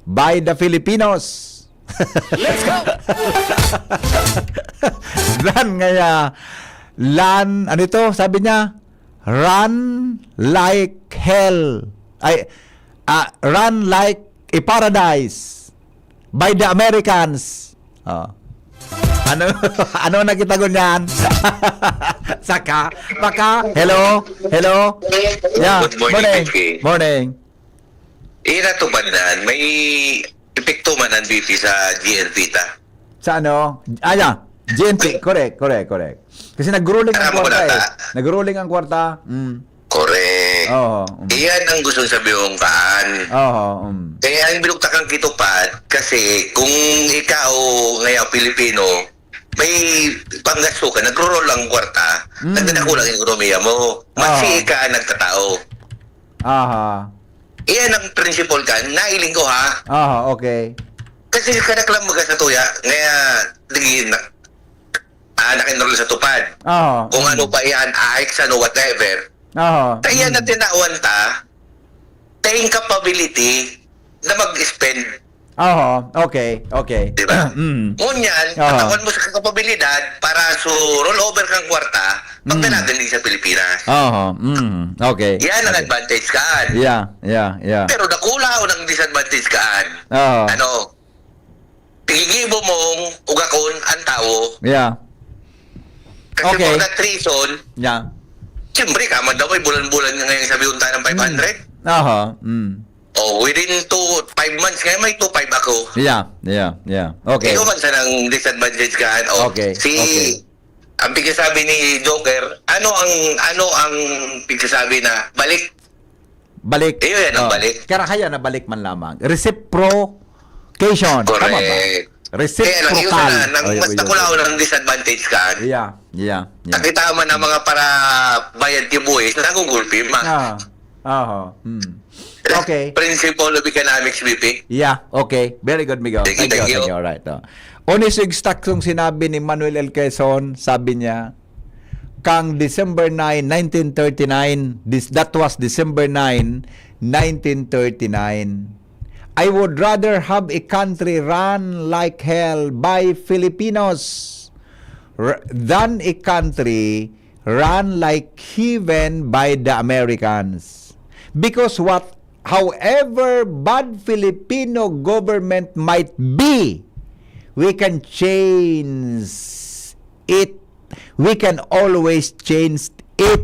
by the Filipinos." Let's go! Run ngaya, lan, ano ito? Sabi niya, "Run like hell." Ay, ah, "Run like a paradise by the Americans." Oh. Ano, ano nakita ko niyan? Saka, baka, hello? Hello? Yeah, Good morning, morning. Mickey. Morning. Ira to, Bandan. May epekto man ang V P sa G N P ta. Sa ano? Ah, yeah. G N P, correct, correct, correct. Kasi nag-ruling ang Alam mo kwarta na eh. ta. Nag-ruling ang kwarta. Mm. Correct. Oo, mm. Iyan ang gustong sabihin kaan. Oo, mm. Kaya ang binugtakan kitupad, kasi kung ikaw ngayon Pilipino, may panggasto ka, nagro-roll ang kwarta, Mm. nagdadakula ang ekonomiya mo. Masi Oo. ka ang nagtatao. Aha. Iyan ang principle ka, nailing ko ha. Aha, okay. Kasi kadaklan mo ka sa tuya, ngaya, di na, ah, naka-enroll sa tupad. Oo. Kung Mm. ano pa yan, A I X, ano, whatever. Oo. Kaya Mm. na tinawan ta, ta incapability na mag-spend. Oo, okay, okay. Di ba? Mm. Ngunyan, Oo. katawan mo sa kapabilidad para sa rollover kang kwarta, Mm. pagdalagan din sa Pilipinas. Oo, mm, okay. Yan ang Okay. advantage kaan. Yeah, yeah, yeah. Pero dakula o nang disadvantage kaan. Oo. Ano? Tigigibo mong ugakon ang tao. Yeah. Kasi Okay. for that reason, Yeah. Siyempre, kaman daw, may bulan-bulan nga ngayon sabi unta ng five hundred. Aha. Mm. Oh, within two, five months ngayon, may two five ako. Yeah, yeah, yeah. Okay. Ikaw man sanang disadvantage ka. Oh, Okay, si, okay. Ang pagkasabi ni Joker, ano ang, ano ang pagkasabi na balik? Balik. Iyo yan, ang Oh. balik. Kaya kaya na balik man lamang. Reciprocation. Tama ba? Correct. Kaya lang, yun Reciprocal. na, nang, Ay, mas ay, nakulaw ay. ng disadvantage ka. Yeah, yeah, yeah. Nakita mo na mga para bayad yung buwis, nagugulpi, ma. Ah, aha. Hmm. Okay. Principle of economics, B P. Yeah, okay. Very good, Migo. Thank you, Thank you, thank you. thank you. All right. Oh. Unisig taksong sinabi ni Manuel L. Quezon, sabi niya, kang December nine, nineteen thirty-nine, this, that was December nine, nineteen thirty-nine. I would rather have a country run like hell by Filipinos r- than a country run like heaven by the Americans. Because what, however bad Filipino government might be, we can change it. We can always change it.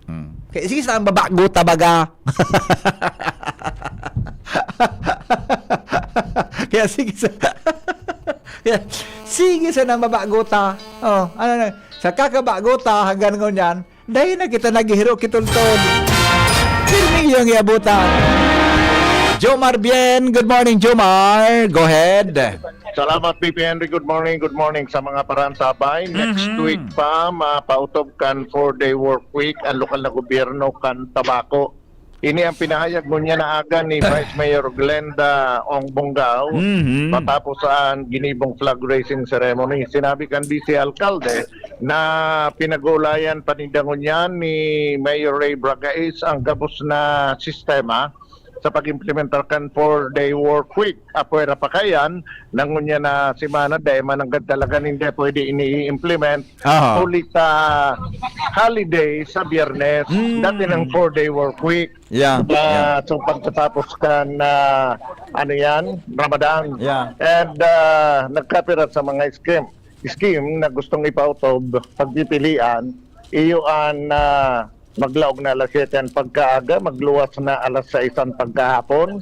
Hmm. Kaya sige sa ang babago ta baga. Kaya sige sa Kaya, sige sa nang babago ta. Oh, ano na, sa kakabago ta hanggang ngunyan, dahil na kita naghihiro kitultol. Pirmi yung iabutan. Jomar Bien, good morning, Jomar. Go ahead. Salamat, P P Henry. Good morning, good morning sa mga parantabay. Next Mhm. week pa, mapautob kan four-day work week ang lokal na gobyerno kan Tabaco. Ini ang pinahayag ngunyan na aga ni Vice Mayor Glenda Ong Bongao Mhm. matapos ang ginibong flag raising ceremony. Sinabi kan B C Alcalde na pinag-uulayan paninda ngunyan ni Mayor Ray Bragais ang gabos na sistema sa pag-implementar kan four-day work week. Apwera pa kayan, na ngunyan na semana, dahil mananggad talaga hindi pwede ini-implement. Aha. Huli sa holiday sa Biyernes, Mm. dati ng four-day work week. Yeah, yeah. Ah, so pagkatapos kan, ah, ano yan, Ramadan. Yeah. And ah, nagkapira sa mga scheme, scheme na gustong ipautob, pagpipilian, iyo an ah, maglaog na alas siyete ang pagkaaga, magluwas na alas sais ang pagkahapon.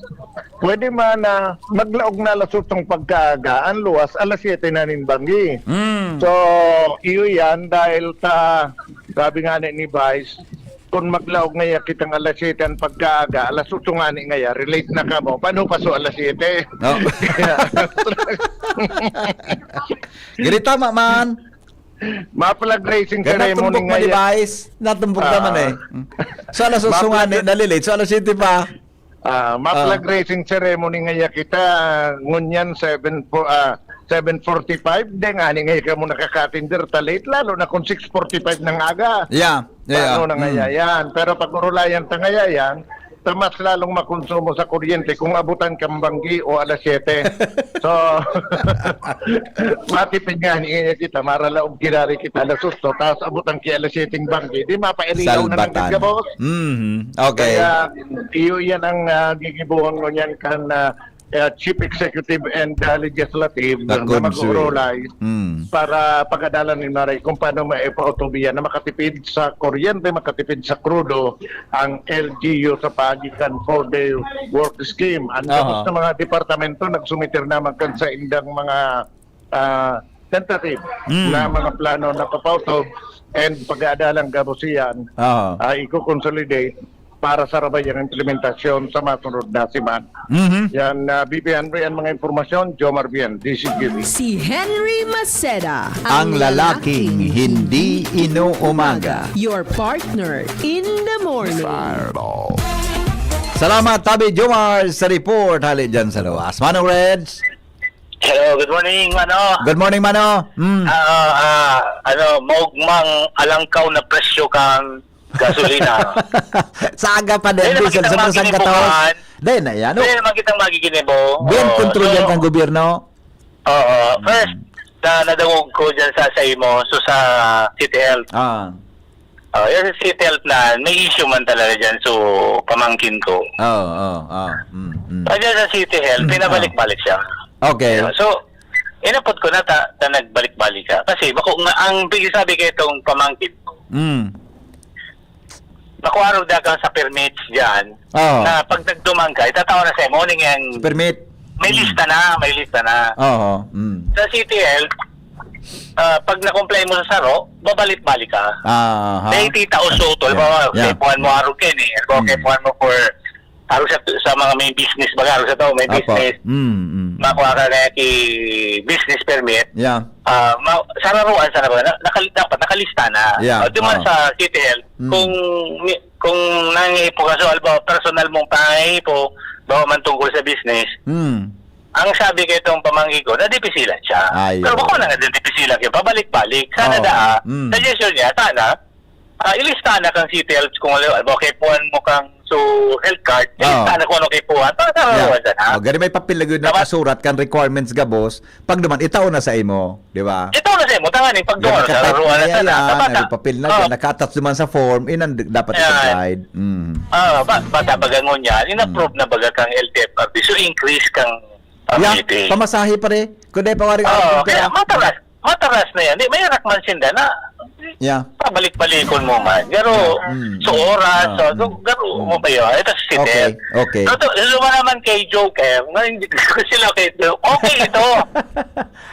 Pwede man na maglaog na alas otsong pagkaaga, ang luwas alas siyete na nin banggi. Mm. So, iyo yan dahil ta, sabi nga ni, ni Vice, kung maglaog ngaya kitang alas siyete ang pagkaaga, alas otso nga ni ngaya, relate na kamo. Paano pa so alas siyete? Oh. Gani tama man. Ma-flag raising Kaya ceremony natumbok man ni ngaya. Vice. Natumbok Ah. naman eh. So alas otso nga ni, nalilate. So alas siyete pa. Ah, ma-flag Ah. raising ceremony ngaya kita, ngunyan seven po, ah, seven forty-five, di nga ni ngaya kamo nakakatinder ta late, lalo na kung six forty-five ng aga. Yeah. Yeah. Paano na Mm. ngaya yan? Pero pag urulayan ta ngaya yan, ta mas lalong makonsumo sa kuryente kung abutan kang banggi o alas siyete. So, matipid nga ni kita, maralaog kinari kita alas otso, tapos abutan ki alas siyete ng banggi, di mapairilaw na ng Salbatan. gabos. Mhm. Okay. Kaya, iyo yan ang ah, gigibuhan ngunyan kan ah, ah, Chief Executive and ah, Legislative na Nakunswe. mag-urulay Mm. para pagadalan ni Maray kung paano maipautob yan na makatipid sa kuryente, makatipid sa krudo ang L G U sa paagi kan four-day work scheme. Ang Aha. tapos na mga departamento nagsumiter naman kan sa indang mga ah, tentative Mm. na mga plano na papautob and pag-aadalan gabos iyan Aha. ah, i-consolidate para sa rabayang implementasyon sa masunod na semana. Mhm. Yan, ah, B P Henry, ang mga impormasyon, Jomar Bien, D C Q B. Si Henry Maceda, Ang lalaking hindi inuumaga. Your partner in the morning. Salamat, Tabi Jomar, sa report. Hali dyan sa luwas. Manong Reds. Hello, good morning, ano? Good morning, Mano. Mm. Ah, ah, ano, maugmang alangkaw na presyo kang gasolina. Sa aga pa din, Dahil diesel, nakita sa mga mga sangkataon. kinibukan. Dahil na yan. Oh. Dahil naman kitang magiginibo. Bien Oo, control so, yan ng gobyerno. Oo, first, na nadangog ko dyan sa, sa imo, so sa City Health. Ah. Oh, yung sa City Health na, may issue man talaga dyan, so pamangkin ko. Oo, oo, oo. Mm, mm. Pag dyan sa City Health, Mm, pinabalik-balik siya. Okay. So, inapot ko na ta, ta nagbalik-balik siya. Kasi bako nga, ang pigsabi kay itong pamangkin ko, Mm. makuha ro dagang sa permits diyan, Oo. na pag nagduman ka, itataw na sa imo, ning yang Sa permit. may Mm. lista na, may lista na. Oo. Mm. Sa City Health, ah, pag na-comply mo sa saro, babalik-balik ka. Aha. May tita o suto, Yeah. halimbawa, Yeah. kaipuhan mo arog kaini, halimbawa, Mm. kaipuhan mo for, arog sa, sa mga may business, baga, arog sa tao, may Apo. business, Mm, mm. makuha ka na ki business permit, Yeah. ah, ma-, sararuan sana ba, na, nakal-, dapat nakalista na. Yeah, O, di man oo. sa City Health, Mm. kung mi-, kung nangihipo ka, so, halimbawa, personal mong pangihipo, bawa man tungkol sa business, Mm. ang sabi kay itong pamangkin ko, nadipisilan siya. Ay, Pero oo. bako na nga din dipisilan kayo, pabalik-balik. Sana Oo. daa, Mm. suggestion niya, sana, ah, ilista na kang City Health kung ano, halimbawa, kaipuhan mo kang so health card, Oo. ilista na kung ano kaipuhan, para sa Yeah. kaluwasan, ha? Oh, gani may papel na gud Dapat nakasurat kan requirements gabos, pag duman, itao na sa imo, di ba? Itao na sa imo, tanganing pag Yan, duman, sa naka-type laruan na na yan, sana, yan, dapat may na. papel na Oh. yan, naka-attach duman sa form, inan dapat Yan. i-provide. Mm. Ah, ba, bata baga ngunyan, in-approve Mm. na baga kang L T F R B, so increase kang Yeah, community. pamasahe, pare. Kung di pa wari Oo, kaya matalas, matalas na yan. Di, may anak man sinda na. Yeah. Pabalik-balikon mo man. Pero, Yeah. Mm, sa mm. oras, Ah, so, mm, so, garo mm. mo ba yun? Ito si Okay, Fidel. okay. So, to, so, naman kay Joker, na hindi ko sila kay Joker. Okay ito.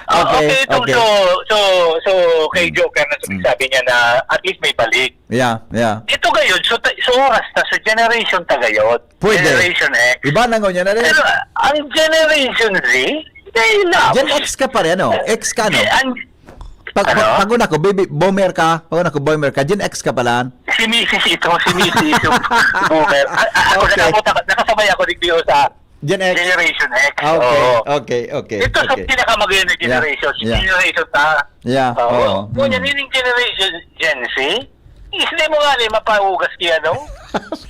Ah, Okay, okay ito. okay. So, so, so, kay Mm. Joker na Mm. sabi niya na at least may balik. Yeah, yeah. Ito gayon, so, ta-, so oras na, so generation ta gayon. Pwede. Generation X. Iba na ngunyan na rin. Pero, ang Generation Z, they love. Gen X ka pa rin, ano? X ka, no? Eh, ang, Pag, ano? pag, pag una ko, baby boomer ka, pag una ko, boomer ka, Gen X ka pala. Si misis ito, si misis yung boomer. A-, a-, ako, Okay. nakabot ako, nakasabay ako digdi sa Gen X. Generation X. Ah, okay, Oo. okay, okay, Ito sa okay. pinakamagayon na Yeah, generation, si yeah. generation ta. Yeah, Oo. oo, Ngunyan, mm. ining generation Gen Z, hindi mo nga ni mapahugas ki ano,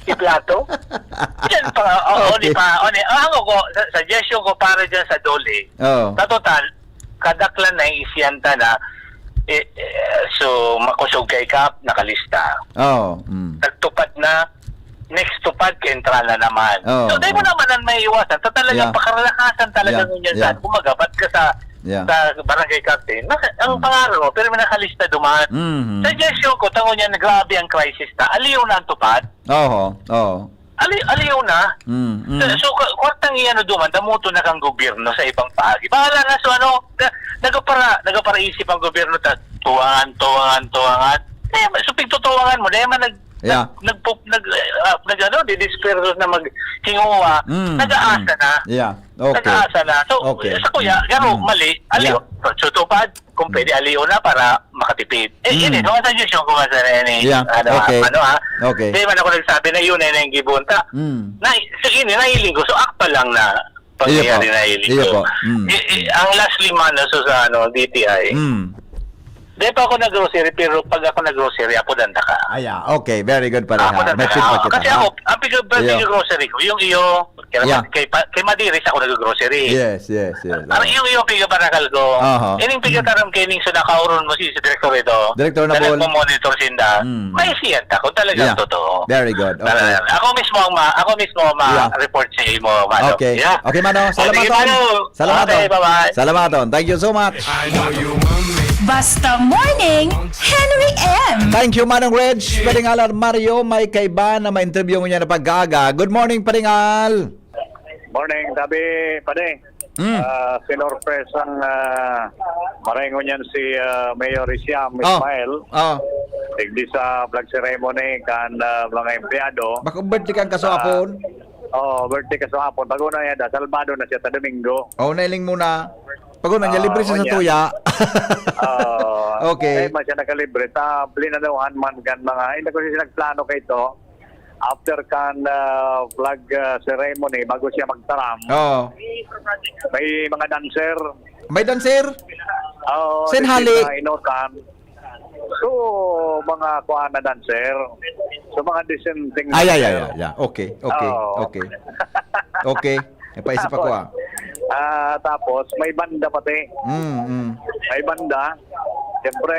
ki plato. Yan pa, o, o, di Okay. pa, o, ni, ang ako ko, sa-, suggestion ko para dyan sa Dole. Oo. Sa total, kadaklan na isiyan ta na, eh, eh, so, makosog kay Kap, nakalista. Oo, mm. Nagtupad na, next tupad, kaentrada naman. Oo, So, di mo oo. naman ang maiiwasan. Sa talagang Yeah. pakaralakasan talaga Yeah, ngunyan yeah. saan. Kumbaga, ba't ka sa, Yeah. sa barangay captain? Naka-, ang Mm. pangalan mo, pero may nakalista duman. Mhm. Suggestion ko, tango niyan, grabe ang crisis na. Aliw na ang tupad. Oho, oo. Ali-, aliw na. Mm, mm. So, so, ka-, kwartang iyan na duman, damoto na kang gobyerno sa ibang paagi. Bahala na, so ano, na-, nagapara-, nagaparaisip ang gobyerno, ta-, tuwangan, tuwangan, tuwangan. Eh, so, pigtutuwangan mo, dahil man nag-, Yeah. nag-, nagpup-, nag-, ah, nag-, ano, didispersos na maghinguha, Mm, nag-aasa mm. na. Yeah. Okay. Nag-aasa na. So, Okay. sa kuya, garo, Mm. mali, aliw. Yeah. So, so, tupad, kung Mm. pwede, aliw na para makatipid. Eh, Mm. yun eh, mga suggestion ko nga sa ni, Yeah. ano, ah, Okay. ano, ah. Okay. Di man ako nagsabi na yun ay nang gibunta. Mm. Na, sa ini, nahiling ko. So, akta lang na Iyo pangyayari po. na hiling Iyo ko. po. Mm. Eh, eh, ang last lima na so sa, ano, D T I. Mm. Di pa ako nag-grocery, pero pag ako nag-grocery, ako danda ka. Ay, ah, okay. Very good pala, Ako ha. danda May ka. feedback kita, Kasi ha? ako, ang pig-, ang Iyo. pig-grocery ko, yung iyo, kaya Yeah. kay pa-, kay Madiris ako nag-grocery. Yes, yes, yes. Ang Oo. iyo, iyo, piga-barakal ko. Aha. Ining piga-taram kay ning so nakauron mo si, si Direktor ito. Direktor na Nabol. nagmo-monitor sinda. Mm. May siyan ta, kung talagang Yeah. totoo. Very good. Okay. Talaga. Ako mismo ang ma-, ako mismo ang Yeah. ma-report sa imo, Mano. Okay. Yeah. Okay, Mano. O, sige, Salamat, Mano. Salamat, Okay, Don. bye-bye. Salamat, Don. Thank you so much. Basta Morning, Henry M. Thank you, Manong Reg. Paringal Mario, may kaiba na ma-interview ngunyan na pag-aaga. Good morning, Paringal. Morning, tabi, pade. Mm. Ah, sinurpresang, ah, maray ngunyan si, ah, Mayor Isiam Oh. Ismael. Oh. Digdi sa flag ceremony kan, ah, mga empleyado. Bako birthday kan Ah, kasuapon? Oo, birthday kasuapon. Pag-una niya da, Salbado na siya, ta Domingo. Oh, nailing muna. Pag-una niya, Ah, libre siya sa onya. tuya. Oo. Okay. Ay, man siya nakalibre. Ta, plinanuhan man kan mga, hindi ko siya nagplano kay ito. After kan, ah, flag, ah, ceremony, bago siya magtaram, Oo. may mga dancer. May dancer? Oo, Sen this is, Hali. ah, Inotan. So, mga kuan na dancer. So, mga dissenting Ay, ay, ay, dancer. ay, ay. Okay, okay, Oo. okay. Okay. Napaisip ako, Tapos, ah. ah, tapos, may banda pati. Mm, mm. May banda. Siyempre,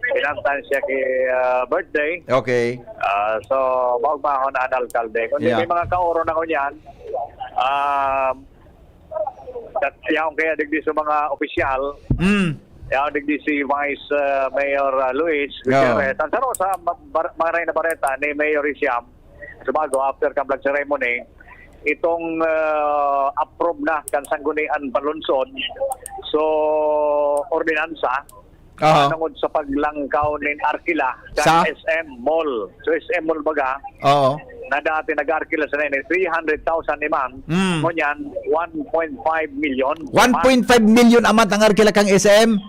pinantan siya ki, ah, birthday. Okay. Ah, so, maugmahon na an alkalde. Kundi Yeah. may mga kaoro na ko niyan, ah, tat-, yaon kaya digdi sa mga opisyal, Mm. Yan, digdi si Vice, ah, Mayor, ah, Luis Gutierrez. Ang saro sa ma-, bar-, mga na bareta ni Mayor Isiam, sa bago, after kan flag ceremony, itong, ah, approve na kan Sanggunian Panlunsod. So, ordinansa, Aha. Tungod sa paglangkaw nin arkila kan Sa? S M Mall. So, S M Mall baga, Oo. Na dati nag-arkila sa nini, three hundred thousand a month. Mm. Ngunyan, one point five million. One point five million a month ang arkila kan S M?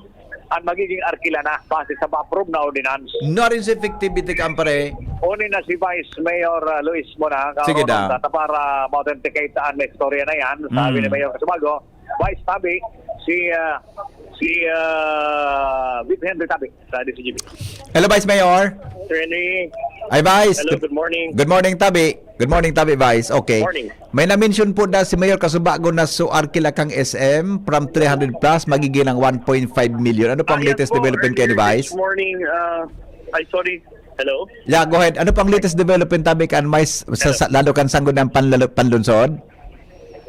Ang magiging arkila na, base sa ma-approve na ordinance. No rin sa effectivity, kampare. Uni na si Vice Mayor, ah, Luis muna, Sige, kaunong da. Data para ma-authenticate ang istorya na yan. Sabi Mm. ni Mayor Casubago, Vice Tabi, si, ah, si, ah, Vice Henry Tabi sa D C G B. Hello, Vice Mayor. Attorney. Ay, Vice. Hello, good morning. Good morning, Tabi. Good morning, Tabi, Vice. Okay. Morning. May na-mention po na si Mayor Casubago na so arkila kang S M from three hundred plus, magiging ng one point five million. Ano pang Ah, yes latest po. development kayo ni Earlier this Vice? morning, ah, ay, sorry. Hello? Yeah, go ahead. Ano pang latest development, Tabi, kan mais sa, Hello. sa, lalo kan Sangguniang Panlalo-, Panlunsod?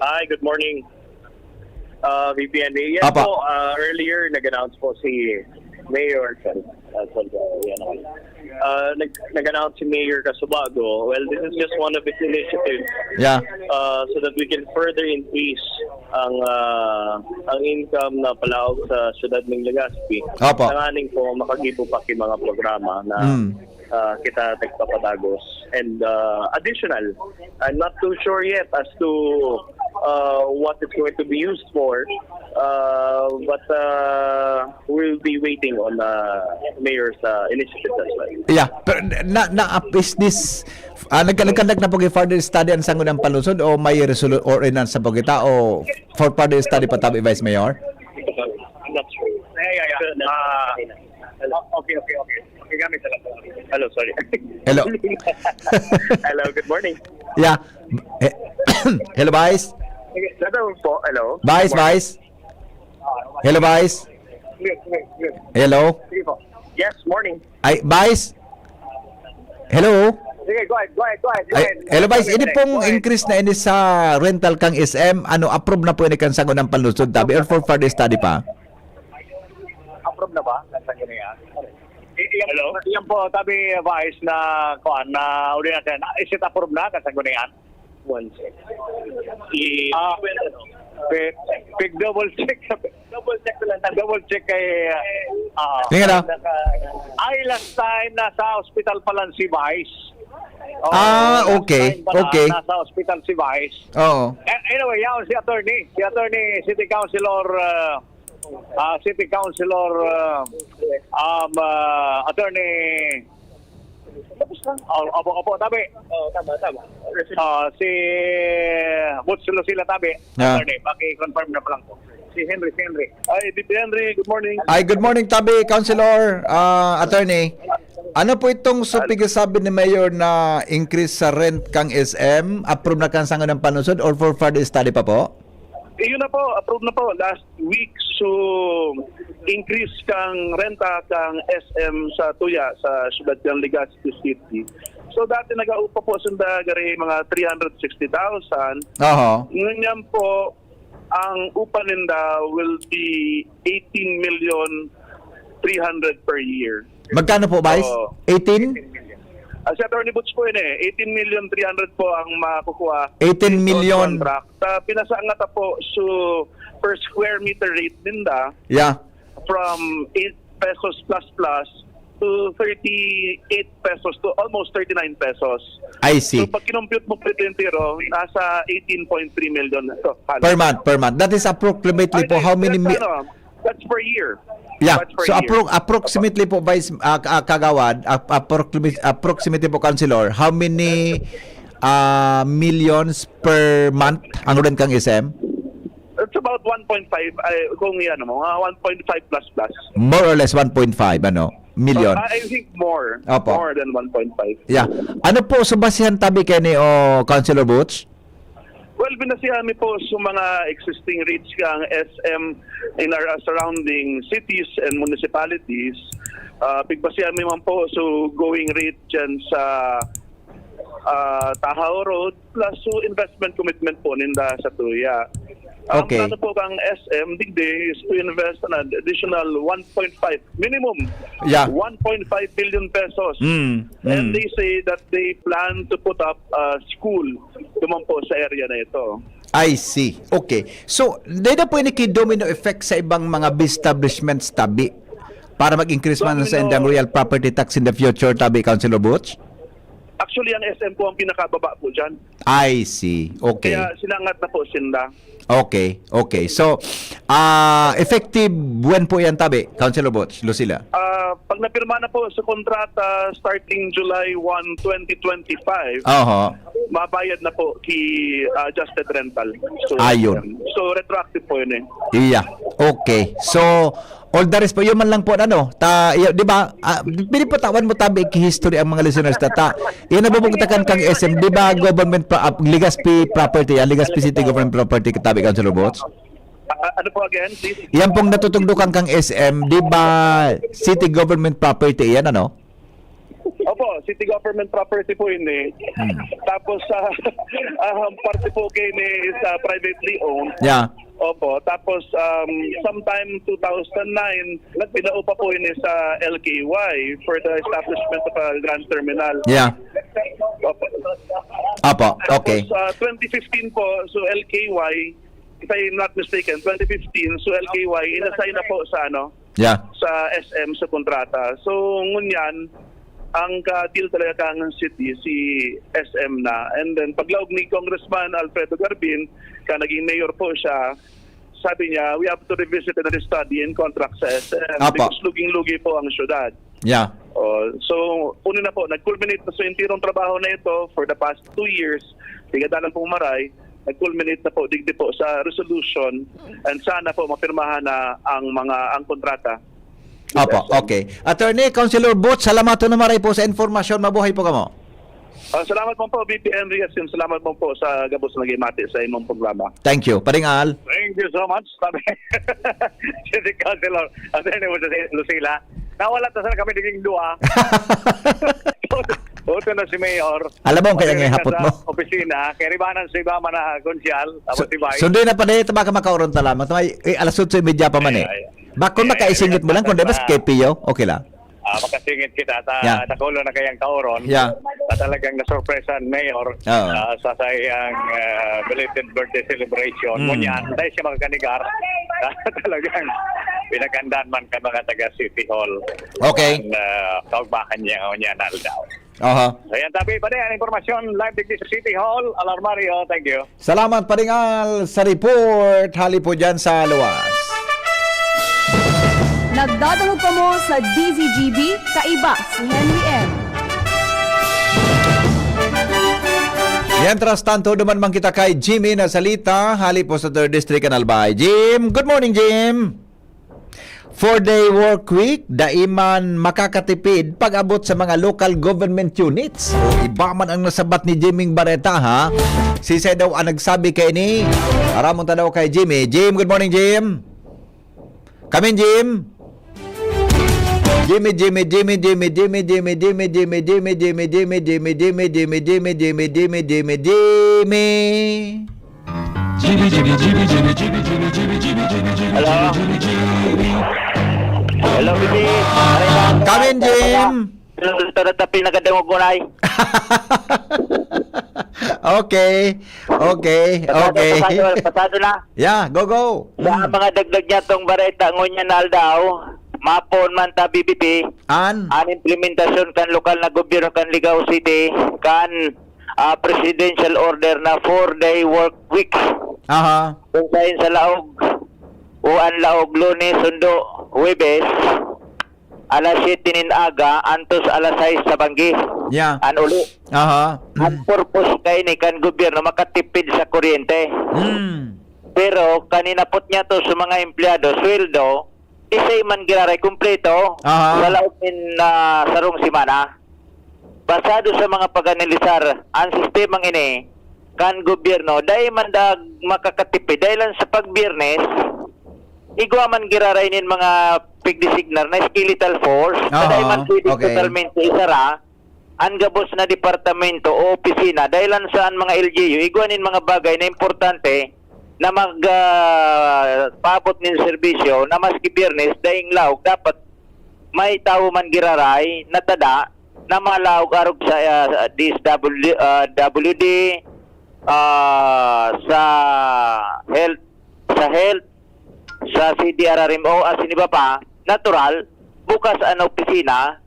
Hi, good morning. Ah, V P N A. Yes Apa. po, ah, earlier nag-announce po si Mayor Sal-, ah, Sal-, ah, yan ako. Ah, nag-, nag-announce si Mayor Casubago. Well, this is just one of his initiatives. Yeah. Ah, so that we can further increase ang, ah, ang income na palaog sa siyudad ng Legazpi. Apa. Tanganing po makagibo pa ki mga programa na Mm. ah, kita nagpapadagos. And, ah, additional, I'm not too sure yet as to, ah, what it's going to be used for, ah, but, ah, we'll be waiting on, ah, Mayor's, ah, initiative as well. Yeah, pero na, na, is this, ah, nagka-, nagka-, nagka-, na pag further study ang Sangguniang Panlunsod o may resolu-, ordinance sa pagkita o for further study pa, Tabi, Vice Mayor? I'm not sure. Yeah, yeah, yeah. Ah, okay, okay, okay. Okay, gamit na lang po. Hello, sorry. Hello. Hello, good morning. Yeah. Eh, hello, Vice. Hello po, hello. Vice, Morning. Vice. Hello, Vice. Yes, yes, yes. Hello. Sige po. Yes, morning. Ay, Vice. Hello. Sige, go ahead, go ahead, go ahead, go Ay, ahead. hello, Vice. Go ahead, Ini pong go ahead. increase na ini sa rental kang S M, ano, approve na po ini kan Sangguniang Panlunsod, Tabi, or for further study pa? Approve na ba? Kan Sangguniang? I-, iyan, Hello? iyan po, Tabi, Vice, na, kuan, na ordinansa na, is it approve na kan Sangguniang? One sec. I- Ah, pig-, pig-double check. Double check ko lang. Double check kay, ah, Tingnan na. naka- Ay, last time nasa hospital pa lang si Vice. Oo, Ah, last okay, time pa lang, okay. nasa hospital si Vice. Oo. Eh, anyway, yaon si attorney. Si attorney, city councilor, ah, ah, city councilor, ah, um, ah, attorney. Tapos na. Oh, opo, opo, Tabi. Oo, tama, tama. Ah, si Butch Lucila, Tabi. Ah. Attorney, paki-confirm na pa lang po. Si Henry, si Henry. Ay, V P Henry, good morning. Ay, good morning, Tabi, Councilor, ah, Attorney. Ano po itong so Al- pigsasabi ni Mayor na increase sa rent kang S M? Approve na kan Sangguniang Panlunsod or for further study pa po? Iyon na po, approve na po last week. So, increase kang renta kang S M sa Tuya, sa siyudad ng Legazpi City. So, dati nag-aupa po sunda gari mga three hundred sixty thousand. Aha. Ngunyan po, ang upa ninda will be eighteen million three hundred per year. Magkano po, Vice? Oo. Eighteen? Ah, si Attorney Butch po yun eh. Eighteen million three hundred po ang makukuha Eighteen million. based on contract. Ah, pinasangata po, so, per square meter rate ninda Yeah. from eight pesos plus plus to thirty-eight pesos to almost thirty-nine pesos. I see. So, pag kinompute mo po ito entero, nasa eighteen point three million na ito. Per month, per month. That is approximately Ay, po how many that's, mi- ano, that's per year. Yeah. That's per So, year. appro-, approximately po, Vice, ah, ah, Kagawad, ap-, approximi-, approximately po, Councilor, how many, ah, millions per month ang rent kang S M? It's about one point five, ay, kung yan, mga one point five plus plus. More or less one point five, ano, million. Uh, I think more. Opo. More than one point five. Yeah. Ano po sa basihan, Tabi, kani o Councilor Butch? Well, binasihan mi po sa mga existing rates kang S M in our surrounding cities and municipalities. Ah, pigbasihan mi man po, so going rate dyan sa ah, Tahaw Road, plus so investment commitment po ninda sa tuya. Ang Okay. plano po kang S M digdi is to invest an additional one point five, minimum, Yeah. one point five billion pesos. Mm, And mm. they say that they plan to put up a school duman po sa area na ito. I see. Okay. So, dai na po ini ki-domino effect sa ibang mga establishments tabi para mag-increase man sa Domino. indang real property tax in the future, tabi, Councilor Butch? Actually, ang S M po ang pinakababa po dyan. I see. Okay. Kaya sinangat na po sinda. Okay, okay. So, ah, effective when po yan, tabi, Councilor Butch, Lucila? Ah, pag napirma na po sa kontrata starting July one, twenty twenty-five, Oho. mabayad na po ki, ah, adjusted rental. So, Ayun. so retroactive po yun eh. Iya. Okay. So, all the rest po, yun man lang po, ano, ta, y- di ba, ah, pinipatawan mo tabi ki history ang mga listeners ta, ta, yan nabubugtakan kang S M, di ba, government, pro- ah, Legazpi property, ah, Legazpi City government property, katabi, Councilor Butch? Ah, ano po again, please? Yan pong natutugdukan kang S M, di ba, city government property yan, ano? Opo, city government property po yun eh. Hmm. Tapos, ah, ah, parte po kayo ni sa privately owned. Yeah. Opo, tapos, um, sometime two thousand nine, pinaupa po yun eh sa L K Y for the establishment of a land terminal. Yeah. Opo. Apo, okay. Tapos, ah, twenty fifteen po, so L K Y, if I'm not mistaken, twenty fifteen, so L K Y, inassign na po sa ano, Yeah. sa S M sa kontrata. So, ngunyan, ang ka-deal talaga kan city, si S M na. And then, paglaog ni Congressman Alfredo Garbin, ka naging mayor po siya, sabi niya, "We have to revisit and restudy and contract sa S M Apo. because luging-lugi po ang syudad." Yeah. Oh, so, una na po, nag-culminate na sa entirong trabaho na ito for the past two years. Tigadalan pong maray, nag-culminate na po, digdi po sa resolution, and sana po mapirmahan na ang mga, ang kontrata. Apo, okay. Attorney, Councilor Butch, salamat na maray po sa informasyon. Mabuhay po kamo. Ah, salamat po po, B P N Riasim. Salamat po po sa gabos na gimati sa imong programa. Thank you. Paringal. Thank you so much. Sabi, City Councilor, Attorney Jose Lucila, nawala ta sana kami naging dua. Uto na si Mayor. Alam mo, kaya Pati nga rin hapot sa mo. opisina, kaya ribanan sa iba man na konsyal, tapos So, si Vice. Sundoy na pa dahil, baka makauron ta lamang. May, eh, alas otso y media pa man eh. Ay, ay. Bakit Ay, makaisingit mo lang, kundi mas basta K P O, okay lang. Ah, makasingit kita. Ta, Yeah. Nakulo na kayang kaoron. Yeah. Na talagang nasurpresa ang Mayor, Oo. ah, sa sayang, ah, belated birthday celebration. Mm. Ngunyan, dahil siya makakanigar, talagang pinaghandaan man ka mga taga City Hall. Okay. Ang, ah, kaugmahan niya, ngunyan na aldaw. Aha. So, yan, tabi pa rin ang impormasyon. Live digdi sa City Hall. Alarmario, thank you. Salamat, Paringal, sa report. Hali po dyan sa luwas. Nagdadangog kamo sa D Z G B, kaiba si Henry M. Mientras tanto, duman man kita kay Jimmy na salita, hali po sa third District, Canal Bay. Jim, good morning, Jim. Four-day work week, dai man makakatipid pag-abot sa mga local government units. O iba man ang nasabat ni Jimmy Bareta, ha? Sisay daw ang nagsabi kay ni? Aramon ta daw kay Jimmy. Jim, good morning, Jim. Kamin, Jim. Jimmy, Jimmy, Jimmy, Jimmy, Jimmy, Jimmy, Jimmy, Jimmy, Jimmy, Jimmy, Jimmy, Jimmy, Jimmy, Jimmy, Jimmy, Jimmy, Jimmy. Jimmy, Jimmy, Jimmy, Jimmy, Jimmy, Jimmy, Jimmy, Jimmy, Jimmy, Jimmy, Jimmy, Jimmy, Jimmy, Jimmy. Hello, Jimmy. Kamin, Jim. Hello, Doctor Tapi, nagadangog ko na eh. Okay. Okay. Pasado, Okay. pasado, pasado na. Yeah, go, go. Sa Mm. mga dagdag niya tong bareta, ngunyan na aldaw, mapon man ta B B P, An? an implementasyon kan lokal na gobyerno kan Ligao City, kan, ah, presidential order na four-day work week. Aha. Kung sain sa laog, o an laog, Lunes, Sundo, Huwebes, alas siyete nin aga, antos alas sais sa banggi. Yeah. An uli. Aha. Ang Mm. purpose kaini kan gobyerno, makatipid sa kuryente. Mm. Pero, kaninapot niya to sa mga empleyado, sweldo, isay man giraray kumpleto Aha. sa laog nin, ah, sarong semana. Basado sa mga pag-analisar, ang sistemang ini kan gobyerno, dai man dag makakatipid. Dahil lang sa pag-Biyernes, igwa man giraray nin mga pigdesignar na skeletal force, na Aha. dai man pwede Okay. totalmente isara, an gabos na departamento o opisina, dahilan sa an mga L G U, igwa nin mga bagay na importante na mag, ah, paabot nin serbisyo na maski Biyernes, daing laog, dapat may tawo man giraray na tada na malaog arog sa, ah, D S W, ah, W D, ah, sa health, sa health, sa C D R R M O, asin iba pa, natural, bukas an opisina,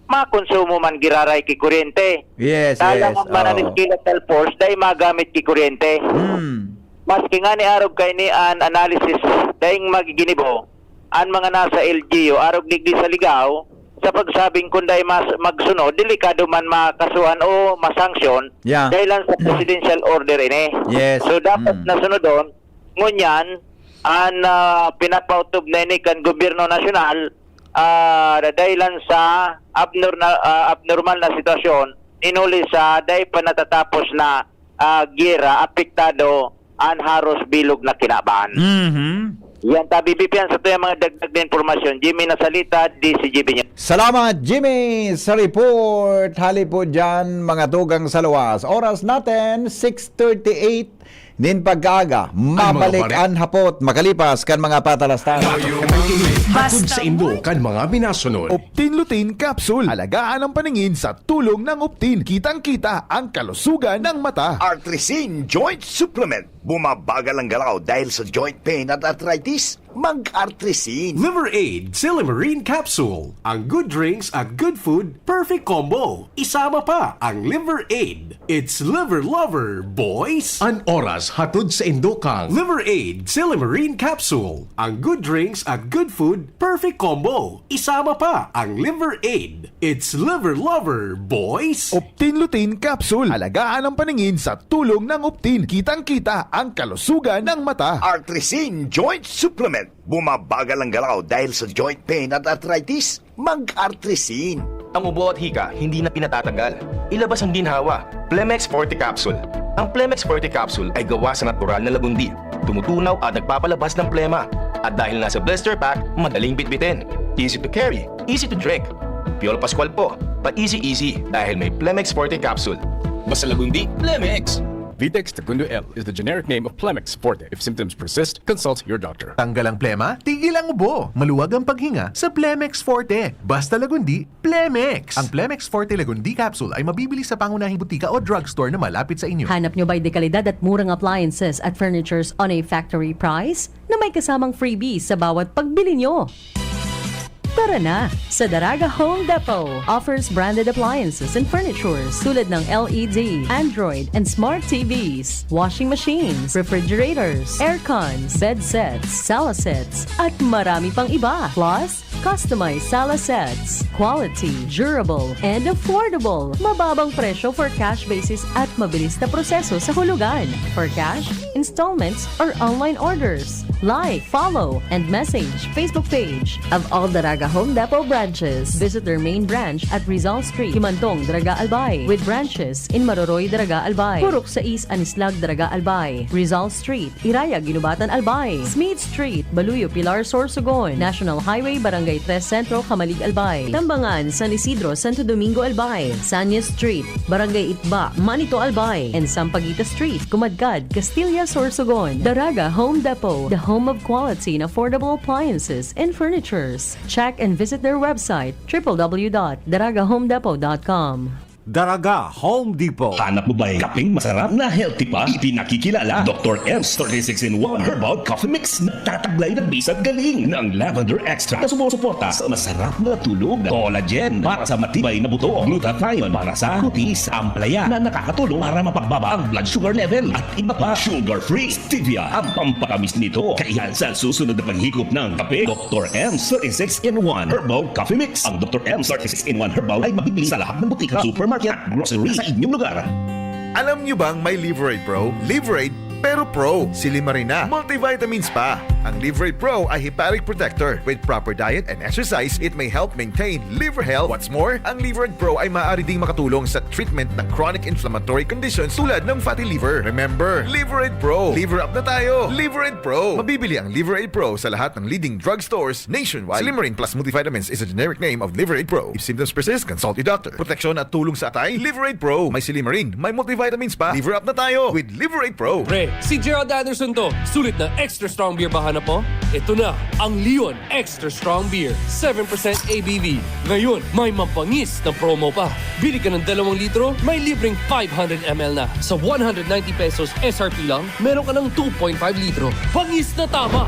makonsumo man giraray ki kuryente. Yes, Talang yes. an mananiskilad talpos, dai magamit ki kuryente. Hmm. Maski ngani arog kaini an analysis, daing magiginibo, an mga nasa L G U, arog digdi sa Ligao, sa pagsabing kun dai mas magsunod, delikado man makasuhan o masanksyon Yeah. dahilan sa presidential order ini. Yes. So, dapat Mm. nasunodon, ngunyan, an ah, pinapautob na ini kan gobyerno nasyonal, ah, dahilan sa abnormal, ah, abnormal na sitwasyon, inuli sa dai pa natatapos na ah, giyera, apektado an haros bilog na kinaban. Mhm. Yan, tabi, bipiyan sa tuyang mga dagdag na impormasyon. Jimmy Nasalita, D C G B News. Salamat, Jimmy, sa report. Hali po dyan, mga tugang sa luwas. Oras natin, six thirty-eight. Nin pagkaaga, mabalik barya- an hapot makalipas kan mga patalastas. Hatod sa indo kan mga minasunod. Optin Lutein Capsule. Alagaan ang paningin sa tulong ng Optin. Kitang-kita ang kalusugan ng mata. Artrisin Joint Supplement. Bumabagal ang galaw dahil sa joint pain at arthritis. Mag-Artrisin. Liver Aid Silimarin Capsule. Ang good drinks at good food, perfect combo. Isama pa ang Liver Aid. It's Liver Lover, boys! An oras hatod sa indo kan Liver Aid Silimarin Capsule. Ang good drinks at good food, perfect combo. Isama pa ang Liver Aid. It's Liver Lover, boys! Optin Lutein Capsule. Alagaan ang paningin sa tulong ng Optin. Kitang-kita ang kalusugan ng mata. Artrisin Joint Supplement. Bumabagal ang galaw dahil sa joint pain at arthritis. Mag-Artrisin. Ang ubo at hika, hindi na pinatatagal. Ilabas ang ginhawa. Plemex Forte Capsule. Ang Plemex Forte Capsule ay gawa sa natural na lagundi. Tumutunaw at nagpapalabas ng plema. At dahil nasa blister pack, madaling bitbitin. Easy to carry, easy to drink. Piolo Pascual po, pa easy easy dahil may Plemex Forte Capsule. Basta lagundi, Plemex! Vitex Segundo L is the generic name of Plemex Forte. If symptoms persist, consult your doctor. Tanggal ang plema, tigil ang ubo. Maluwag ang paghinga sa Plemex Forte. Basta lagundi, Plemex! Ang Plemex Forte Lagundi Capsule ay mabibili sa pangunahing butika o drugstore na malapit sa inyo. Hanap nyo ba'y dekalidad at murang appliances at furnitures on a factory price na may kasamang freebies sa bawat pagbili nyo? Tara na! Sa Daraga Home Depot offers branded appliances and furnitures tulad ng L E D, Android, and smart T Vs, washing machines, refrigerators, aircons, bed sets, sala sets, at marami pang iba. Plus, customized sala sets. Quality, durable, and affordable. Mababang presyo for cash basis at mabilis na proseso sa hulugan. For cash, installments, or online orders. Like, follow, and message Facebook page of all Daraga Home Depot branches. Visit their main branch at Rizal Street, Kimantong, Daraga, Albay, with branches in Maroroy, Daraga, Albay, Purok sais, Anislag, Daraga, Albay, Rizal Street, Iraya, Guinobatan, Albay, Smith Street, Baluyo, Pilar, Sorsogon, National Highway, Barangay tres Centro, Camalig, Albay, Tambangan, San Isidro, Santo Domingo, Albay, Sanyes Street, Barangay Itba, Manito, Albay, and Sampaguita Street, Kumadkad, Castilla, Sorsogon. Daraga Home Depot, the home of quality and affordable appliances and furnitures. Check and visit their website, triple w dot daraga home depot dot com. Daraga Home Depot. Hanap mo ba'y kapeng masarap na healthy pa? Ipinakikilala, Doktor M's thirty-six in one Herbal Coffee Mix. Nagtataglay ng bisa at galing ng lavender extract na sumusuporta sa masarap na tulog, collagen para sa matibay na buto, glutathione para sa kutis, ampalaya na nakakatulong para mapagbaba ang blood sugar level, at iba pa. Sugar-free stevia ang pampatamis nito. Kaya sa susunod na paghigop ng kape, Doktor M's thirty-six in one Herbal Coffee Mix. Ang Doktor M's thirty-six in one Herbal ay mabibili sa lahat ng butika, supermarket at grocery sa inyong lugar. Alam nyo bang may Liver Aid Pro? Liver Aid Pero Pro, silimarin na, multivitamins pa. Ang Liver Aid Pro ay hepatic protector. With proper diet and exercise, it may help maintain liver health. What's more, ang Liver Aid Pro ay maaari ding makatulong sa treatment ng chronic inflammatory conditions tulad ng fatty liver. Remember, Liver Aid Pro. Liver up na tayo. Liver Aid Pro. Mabibili ang Liver Aid Pro sa lahat ng leading drugstores nationwide. Silimarin Plus Multivitamins is a generic name of Liver Aid Pro. If symptoms persist, consult your doctor. Proteksyon at tulong sa atay, Liver Aid Pro. May silimarin, may multivitamins pa. Liver up na tayo with Liver Aid Pro. Pre, si Gerald Anderson to. Sulit na extra strong beer ba hanap mo? Ito na, ang Leon Extra Strong Beer, seven percent A B V. Ngayon, may mabangis na promo pa. Bili ka ng dalawang litro, may libreng five hundred M L na. Sa one hundred ninety pesos S R P lang, meron ka ng two point five litro. Bangis na tama!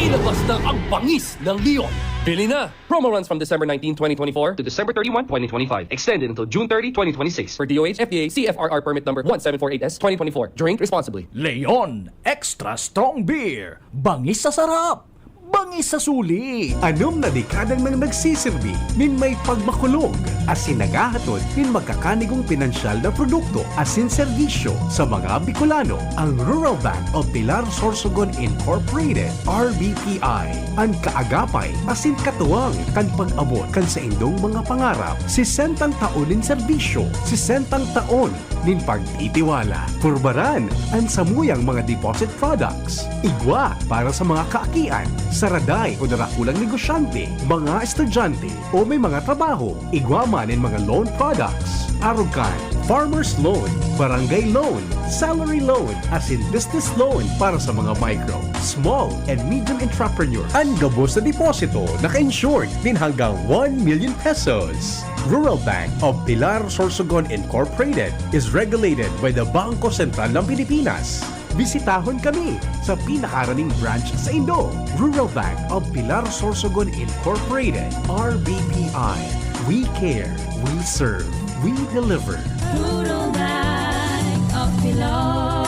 Ilabas na ang bangis ng Leon. Bili na! Promo runs from December nineteen, twenty twenty-four to December thirty-one, twenty twenty-five. Extended until June thirty, twenty twenty-six. For D O H F D A C F R R permit number one seven four eight S twenty twenty-four. Drink responsibly. Leon Extra Strong Beer. Bangis sa sarap! Bangis sa suli! Anom na dekada nang nagsisirbi nin may pagmakulog asin naghahatod nin makakanigong pinansyal na produkto asin serbisyo sa mga Bicolano. Ang Rural Bank of Pilar Sorsogon Incorporated, R B P I, an kaagapay asin katuwang kan pag-abot kan saindong mga pangarap. Sesentang taon nin serbisyo, sesentang taon nin pagtitiwala. Purbaran an samuyang mga deposit products. Igwa para sa mga kaakian, saraday o darakulang negosyante, mga estudyante o may mga trabaho. Igwa man nin mga loan products. Arog kan farmer's loan, barangay loan, salary loan, asin business loan para sa mga micro, small, and medium entrepreneur. An gabos na deposito naka-insured nin hanggang one million pesos. Rural Bank of Pilar Sorsogon Incorporated is regulated by the Bangko Sentral ng Pilipinas. Bisitahon kami sa pinakaraning branch saindo. Rural Bank of Pilar Sorsogon Incorporated, R B P I. We care, we serve, we deliver. Rural Bank of Pilar.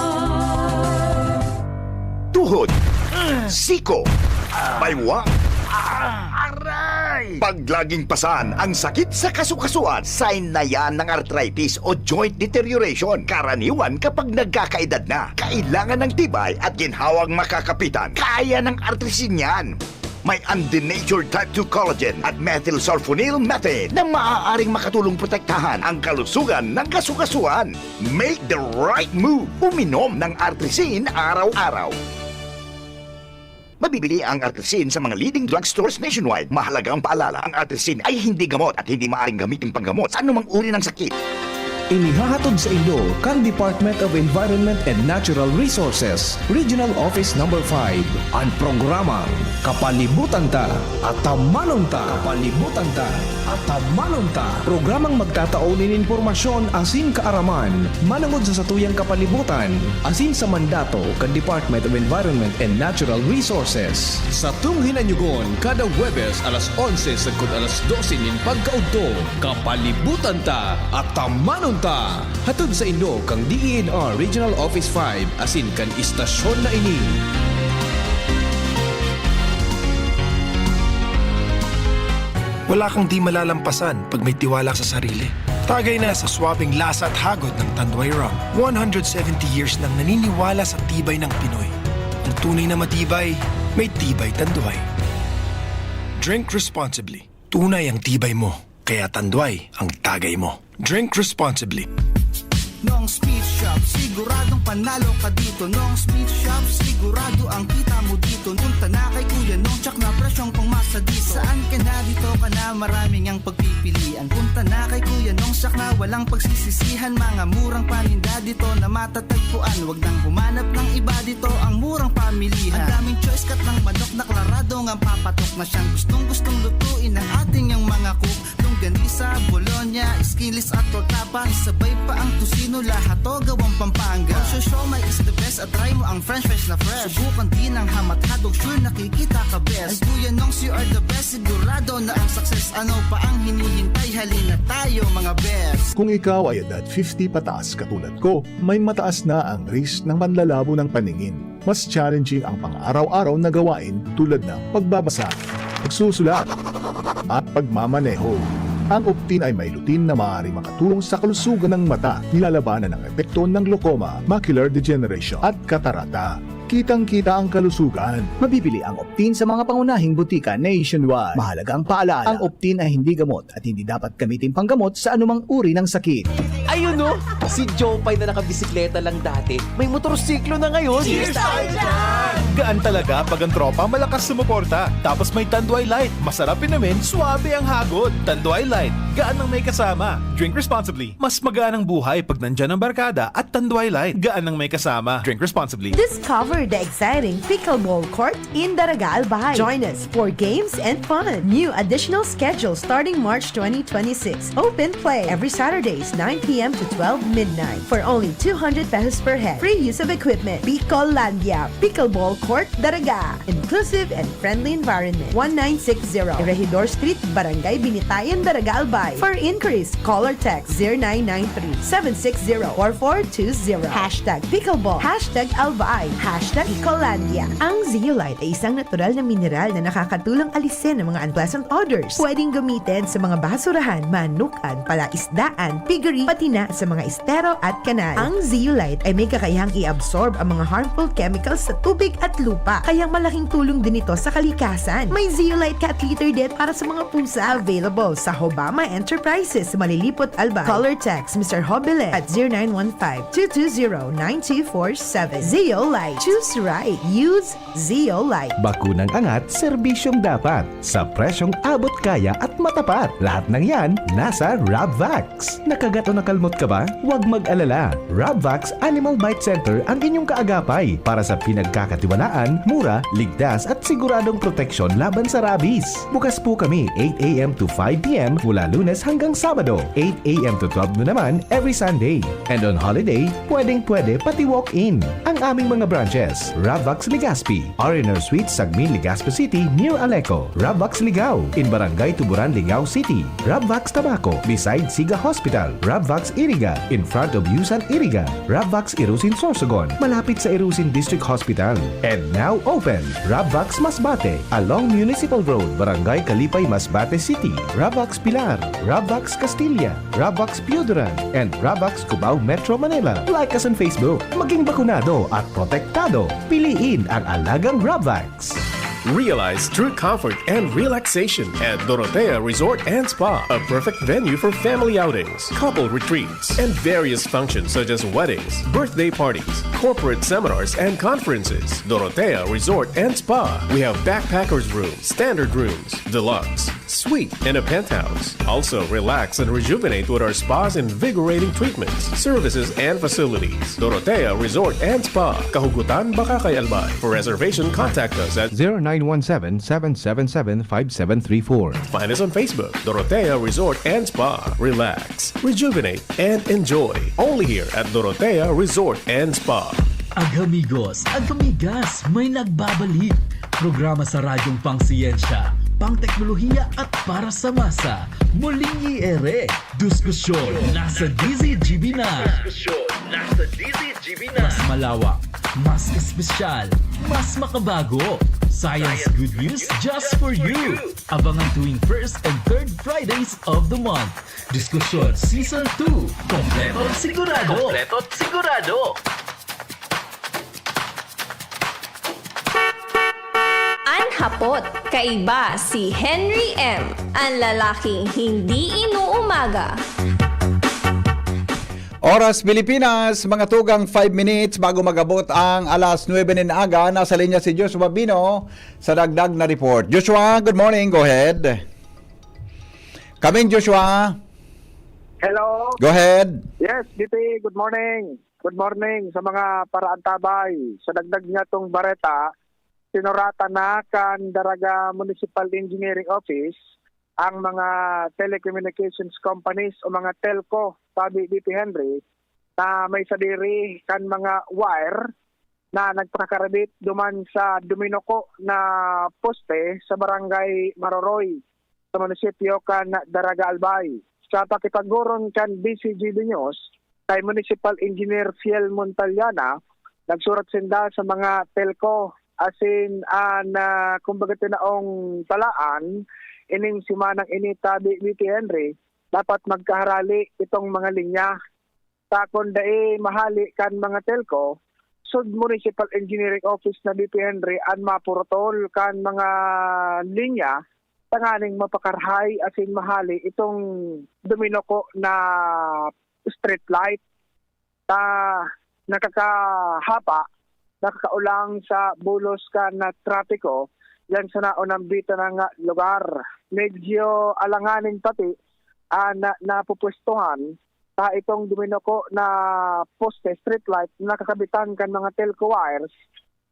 Tuhod, siko, baywa, aray! Pag laging pasan ang sakit sa kasukasuan, sign na yan ng arthritis o joint deterioration. Karaniwan kapag nagkakaedad na, kailangan ng tibay at ginhawang makakapitan. Kaya ng Artrisin yan. May undenatured type two collagen at methylsulfonyl methane na maaaring makatulong protektahan ang kalusugan ng kasukasuan. Make the right move. Uminom ng Artrisin araw-araw. Mabibili ang Artrisin sa mga leading drugstores nationwide. Mahalagang paalala, ang Artrisin ay hindi gamot at hindi maaaring gamitin panggamot sa anumang uri ng sakit. Inihahatod saindo kan Department of Environment and Natural Resources, Regional Office Number five, an programang Kapalibutan Ta, Atamanon Ta. Kapalibutan Ta, Atamanon Ta. Programang magtatao nin impormasyon asin kaaraman manongod sa satuyang kapalibutan asin sa mandato kan Department of Environment and Natural Resources. Satong hinanyugon kada Huwebes alas onse sagkod alas dose nin pagkaudto. Kapalibutan Ta, Atamanon Ta. Hatod saindo kan D E N R Regional Office five asin kan istasyon na ini. Wala kang di malalampasan pag may tiwala sa sarili. Tagay na sa swabing lasa at hagod ng Tanduay Rum. One hundred seventy years nang naniniwala sa tibay ng Pinoy. Ang tunay na matibay, may Tibay Tanduay. Drink responsibly. Tunay ang tibay mo, kaya Tanduay ang tagay mo. Drink responsibly. Nong Speed Shop, siguradong panalo ka dito. Nong Speed Shop, sigurado ang kita mo dito. Punta na kay Kuya Nong, tsak na presyong pangmasa dito. Saan ka na, dito ka na, maraming ang pagpipilian. Punta na kay Kuya Nong, tsak na walang pagsisisihan. Mga murang paninda dito na matatagpuan. Wag nang humanap ng iba dito, ang murang pamilihan. Ang daming choice, cut ng manok na klarado ngang papatok na siyang gustong-gustong lutuin ng ating ang mga cook. Longganisa, bologna, skinless at tortapa, sabay pa ang tocino, lahat to gawang Pampanga. Ang siomai is the best at try mo ang french fries na fresh. Subukan din ang ham at hotdog, sure nakikita ka best. Ay Kuya Nongs, you are the best, sigurado na ang success. Ano pa ang hinihintay? Halina tayo mga best. Kung ikaw ay edad fifty pataas katulad ko, may mataas na ang risk ng panlalabo ng paningin. Mas challenging ang pang-araw-araw na gawain tulad ng pagbabasa, pagsusulat, at pagmamaneho. Ang Optin ay may lutein na maaaring makatulong sa kalusugan ng mata, nilalabanan ang epekto ng glaucoma, macular degeneration, at katarata. Kitang-kita ang kalusugan. Mabibili ang Optin sa mga pangunahing butika nationwide. Mahalaga ang paalala, ang Optin ay hindi gamot at hindi dapat gamitin panggamot sa anumang uri ng sakit. Ayun, no? Si Jopay na nakabisikleta lang dati, may motorsiklo na ngayon. Cheers tayo dyan! Gaan talaga pag ang tropa malakas sumuporta. Tapos may Tanduay Light, masarap inumin, swabe ang hagod. Tanduay Light, gaan ng may kasama. Drink responsibly. Mas magaan ang buhay pag nandyan ang barkada at Tanduay Light, gaan ng may kasama. Drink responsibly. Discover the exciting pickleball court in Daraga, Albay. Join us for games and fun. New additional schedule starting March twenty twenty-six. Open play every Saturdays, nine p m to twelve midnight, for only two hundred pesos per head. Free use of equipment. Pickleball Court, Daraga. Inclusive and friendly environment. One nine six zero Regidor Street, Barangay Binitayan, Daraga, Albay. For inquiries, call or text zero nine nine three, seven six zero, four four two zero. Hashtag pickleball, hashtag Albay, hashtag Ecolandia. Ang Zeolite ay isang natural na mineral na nakakatulong alisin ang mga unpleasant odors. Pwedeng gamitin sa mga basurahan, manukan, palaisdaan, piggery, pati na sa mga estero at kanal. Ang Zeolite ay may kakayahang i-absorb ang mga harmful chemicals sa tubig at lupa, kaya malaking tulong din ito sa kalikasan. May Zeolite Cat Litter din para sa mga pusa, available sa Hobama Enterprises, Malilipot, Albay. Call or text Mister Hobilet at zero nine one five, two two zero, nine two four seven. Zeolite. Choose right. Use Zeolite. Bakunang angat, serbisyong dapat. Sa presyong abot kaya at matapat. Lahat ng yan, nasa Rabvax. Nakagat o nakalmot ka ba? Huwag mag-alala. Rabvax Animal Bite Center ang inyong kaagapay para sa pinagkakatiwalaan, mura, ligtas at siguradong proteksyon laban sa rabies. Bukas po kami eight a m to five p m mula Lunes hanggang Sabado, eight a m to twelve noon naman every Sunday. And on holiday, pwedeng-pwede pati walk-in. Ang aming mga branches, Rabvax Legazpi, R and R Suites, Sagmin, Legazpi City, near Aleco. Rabvax Ligao, in Barangay Tuburan, Ligao City. Rabvax Tabaco, beside Siga Hospital. Rabvax Iriga, in front of Yusan Iriga. Rabvax Irusin Sorsogon, malapit sa Irusin District Hospital. And now open, Rabvax Masbate, along Municipal Road, Barangay Kalipay, Masbate City. Rabvax Pilar, Rabvax Castilla, Rabvax Pioduran, and Rabvax Cubao, Metro Manila. Like us on Facebook. Maging bakunado at protektado. Piliin ang alagang Rabvax. Realize true comfort and relaxation at Dorotea Resort and Spa, a perfect venue for family outings, couple retreats, and various functions such as weddings, birthday parties, corporate seminars, and conferences. Dorotea Resort and Spa. We have backpackers room, standard rooms, deluxe, suite, and a penthouse. Also, relax and rejuvenate with our spa's invigorating treatments, services, and facilities. Dorotea Resort and Spa, Kahugutan, Bacacay, Albay. For reservation, contact us at zero nine one seven, seven seven seven, five seven three four. Find us on Facebook, Dorotea Resort and Spa. Relax, rejuvenate, and enjoy. Only here at Dorotea Resort and Spa. Agamigos, agamigas, may nagbabalik. Programa sa radyong pangsiyensya, pangteknolohiya at para sa masa. Muling i-ere. Diskusyon nasa D Z G B na. Diskusyon nasa D Z G B na. Mas malawak, mas espesyal, mas makabago. Science good news just for you. Abangan tuwing first and third Fridays of the month. Diskusyon Season two. Kompleto at sigurado. Kompleto at sigurado. An hapot, kaiba si Henry M, an lalaking hindi inuumaga. Oras Pilipinas, mga tugang five minutes bago mag-abot ang alas nuebe nin aga. Nasa linya si Joshua Bino sa dagdag na report. Joshua, good morning. Go ahead. Kaming Joshua. Hello. Go ahead. Yes, D P, good morning. Good morning sa mga paraantabay. Sa dagdag niya tong bareta, sinuratan na kan Daraga Municipal Engineering Office ang mga telecommunications companies o mga telco, sabi D P Henry, na may sadiri kan mga wire na nagpakakarabit duman sa duminuko na poste sa Barangay Maroroy, sa munisipyo kan Daraga Albay. Sa pakipagurong kan D Z G B News kay Municipal Engineer Fiel Montaliana, nagsurat sinda sa mga telco asin an, ah, kumbaga tinaong talaan ining semanang ini tabi, B P Henry, dapat magkaharali itong mga linya. Ta kun dai mahali kan mga telco, sud Municipal Engineering Office na, B P Henry, an mapurutol kan mga linya tanganing mapakarahay asin mahali itong duminuko na street light. Ta nakakahapa, nakakaulang sa bulos kan trapiko diyan sa naunambitan na nga lugar. Medyo alanganin pati an napupwestuhan ta itong duminuko na poste, street light, na nakakabitan kan mga telco wires,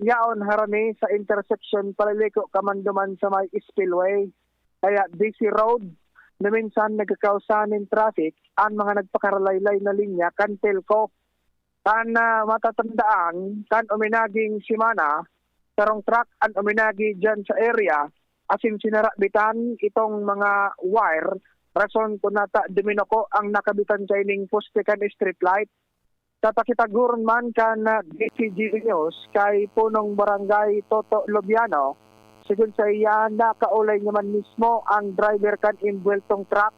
yaon harani sa intersection paliliko ka man duman sa may spillway. Kaya D C Road na minsan nagkakausa nin traffic an mga nagpakaralaylay na linya kan telco. Kan, ah, matatandaan, kan uminaging semana, sarong truck an uminagi diyan sa area, asin sinarabitan itong mga wire, rason kun nata duminuko ang nakabitan sa ining poste kan street light. Sa pakitagoron man kan, ah, D C G B News kay punong barangay Toto Lobiano, sigon saiya, nakaulay niya man mismo ang driver kan imbuweltong truck.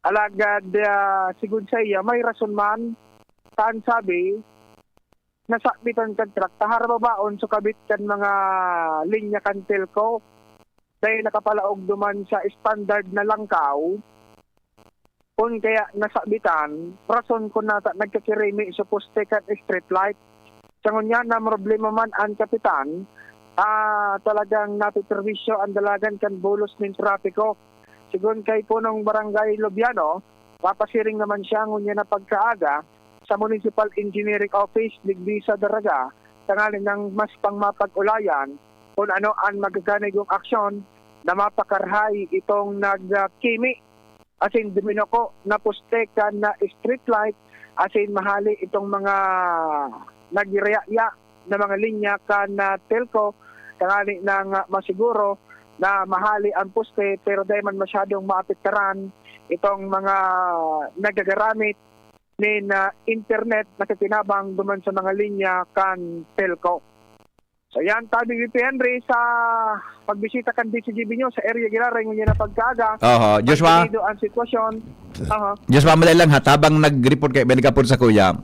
Alagad, ah, sigon saiya, may rason man, ta an sabi, nasabitan kan truck ta harababaon sa kabit kan mga linya kan telco, dai nakapalaog duman sa standard na langkaw, kun kaya nasabitan, rason kun nata nagkakirimi sa poste kan street light. Sa ngunyan na problema man an kapitan, ah, talagang napeperbisyo an dalagan kan bulos nin trapiko. Sigon kay punong barangay Lobiano, papasiring naman siya ngunyan na pagkaaga sa Municipal Engineering Office digdi sa Daraga, tanganing nang mas pang mapag-ulayan kun ano an magaganigong aksyon na mapakarahay itong nagkimi asin duminuko na poste kan na street light asin mahali itong mga nagyayaya na mga linya kan, ah, telco, tanganing, ah, masiguro na mahali ang poste pero dai man masyadong maapektaran itong mga nagagaramit nin, ah, internet na kakinabang duman sa mga linya kan telco. So, yan, tabi, B P Henry, sa pagbisita kan D C G B News sa area Giraray, ngunyan na pagkaaga. Oho, Joshua. Pagpilido ang sitwasyon. Aha. Joshua, madali lang ha, tabang nag-report kay, may nag-apod sa kuya.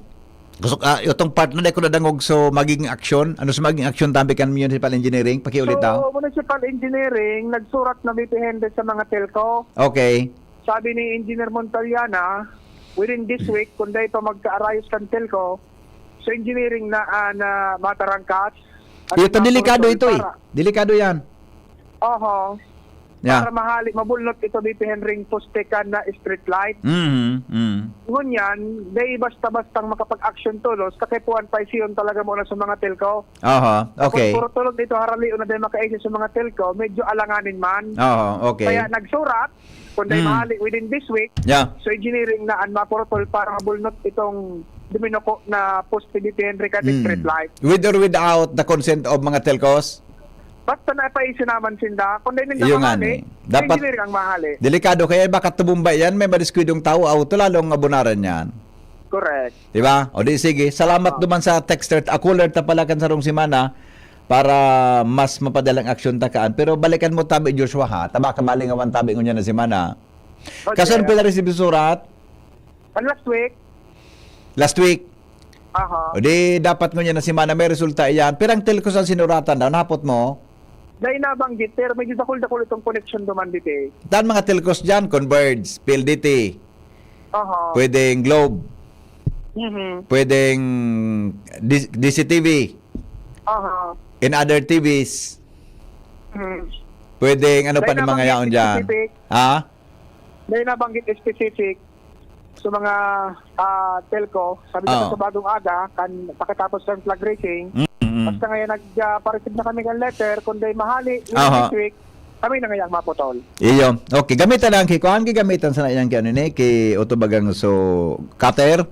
Gusto, ah, itong part na dai ko nadangog, so magiging aksyon. Ano sa magiging aksyon tabi kan municipal engineering? Pakiulit daw. So, municipal engineering, nagsurat na, B P Henry, sa mga telco. Okay. Sabi ni Engineer Montaliana, within this week, kung dai pa magkaarayos kan telco, so engineering na, ah, na matarangkas. At Ito, delikado makurutol ito eh. para Delikado yan. Oho. Yeah. Para mahali, mabulnot ito, B P Henry, poste kan na street light. Mm-hmm. Mm. Ngunyan, dai basta-bastang makapag-action tolos, kakipuan pa isiyon talaga muna sa mga telco. Aha, okay. Kung puro tulog dito, haralion na din makaisip sa mga telco, medyo alanganin man. Aha, okay. Kaya nagsurat, kung dai Mm. mahali within this week, Yeah. so engineering na an mapurutol para mabulnot itong duminuko na poste ni Henry kan Mm. street light. With or without the consent of mga telcos? Basta napaisi naman sinda, kung dai ninda Iyo nga mahali, ni. Dapat engineering ang mahali. Delikado, kaya baka tumumba yan, may madiskwidong tao, auto, lalong abunaran yan. Correct. Di ba? O di sige, salamat Aha. duman sa texter. A caller ta pala kan sarong semana para mas mapadalang aksyon ta kaan. Pero balikan mo tabi, Joshua, ha? Taba ka malingawan tabi ngunyan na semana. Okay. Kaso ano pila resibo surat? Ang last week. Last week. Aha. O di, dapat ngunyan na semana may resulta iyan. Pirang telco sa sinuratan daw, nahapot mo? Dai nabanggit, pero medyo dakul-dakul itong connection duman dito eh. Dan mga telcos dyan, Converge, P L D T. Aha. Pwedeng Globe. Mhm. Pwedeng D-, D C T V. Aha. In other T Vs. Mhm. Pwedeng ano pa Dai ni mga nabanggit yaon dyan? specific. Ha? Dai nabanggit specific sa mga, ah, telco. Sabi ko Oo. sa bagong aga, kan, pagkatapos ng flag raising, Mm, mm. basta ngayon nag, ah, pa-receive na kami ng letter, kung dai mahali, within Aha. this week, kami na ngayon maputol. Iyo. Okay, gamitan lang ki kuan, gigamitan sana yan ki ano ni, ki Otobagang so cutter.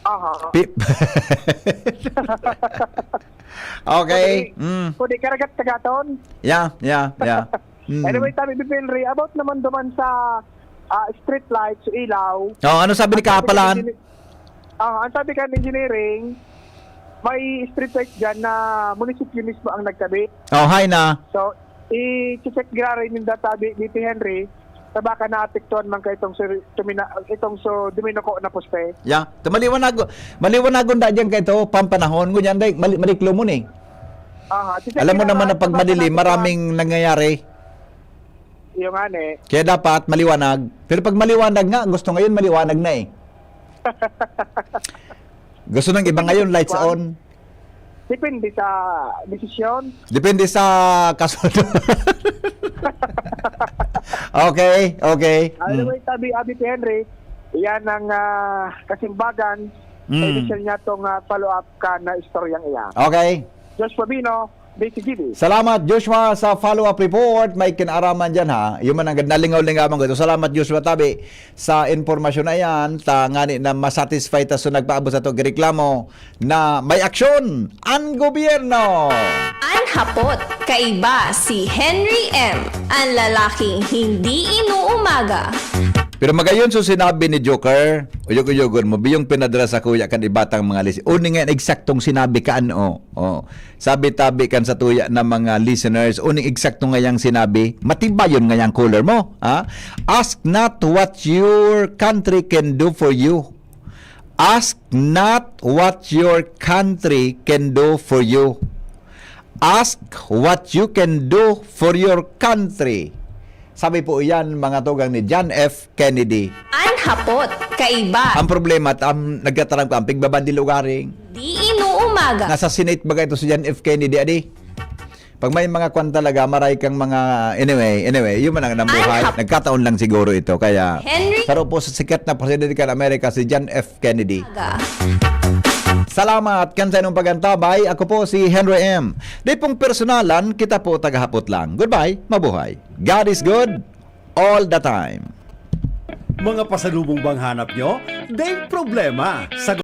Aha. Pi-, Okay. Kundi, Mm. kundi karagat kagaton. Yeah, yeah, yeah. Mm. Anyway, sabi ni Henry, about naman duman sa, ah, street lights, ilaw. Oh, ano sabi ni Ang sabi Kapalan? kan engineer-, ah, ang sabi kan engineering, May street light dyan na munisipyo mismo ang nagkabit. Oh, hi na. So, i-check giraray ninda tabi, B P Henry, sa baka naapektuhan man ka itong, sur- tumina- itong so, duminuko na poste. Ya, tumaliwanag, maliwanagon da diyan ka ito, pampanahon. Ngunyan, day, mali, maliklo mo ni. Aha, check Alam mo giraray naman na sa pag baka madilim, naapektuhan. Maraming nangyayari. Yung nga, eh. Kaya dapat maliwanag. Pero pag maliwanag nga, gusto ngayon maliwanag na eh. Gusto ng iba ngayon, lights on. Depende sa desisyon. Depende sa kasunod. Okay, okay. Anyway, sabi Abi Henry, iyan ang ah, kasimbagan sa Mm. inisyal niya itong ah, follow-up ka na istoryang iyan. Okay. Josh Fabino, D C G B. Salamat, Joshua, sa follow-up report. May kinaaraman dyan, ha? Yung man ang nalingaw-lingawan ko ito. Salamat, Joshua Tabi, sa impormasyon na yan. Ta, ngani na masatisfy ta so nagpaabot sa to reklamo na may aksyon ang gobyerno. An hapot, kaiba si Henry M, an lalaking hindi inuumaga. Pero magayon so sinabi ni Joker, uyog-uyogon mo, biyong pinadra sa kuya kan ibatang mga lis-, uni nga eksaktong sinabi ka, ano? Oh. Sabi tabi kan sa tuya na mga listeners, uning eksakto ngayang sinabi, matibayon ngayang caller mo, ha? Ask not what your country can do for you. Ask not what your country can do for you. Ask what you can do for your country. Sabi po iyan, mga tugang ni John F. Kennedy. An hapot, kaiba. Ang problema, tam, nagtatarang ko, ang pigbabandil ugaring. Di inuumaga. Nasa Senate ba ito si John F. Kennedy, adi? Pag may mga kwan talaga, maray kang mga, anyway, anyway, yun man ang namuhay. Ay, hap- Nagkataon lang siguro ito. Kaya, Henry. Saro po sa sikat na presidente kan Amerika, si John F. Kennedy. Aga. Salamat kan sa inyong pagantabay. Ako po si Henry M. Di pong personalan, kita po tagahapot lang. Goodbye, mabuhay. God is good all the time. Mga pasalubong bang hanap nyo? Daing problema. Sagot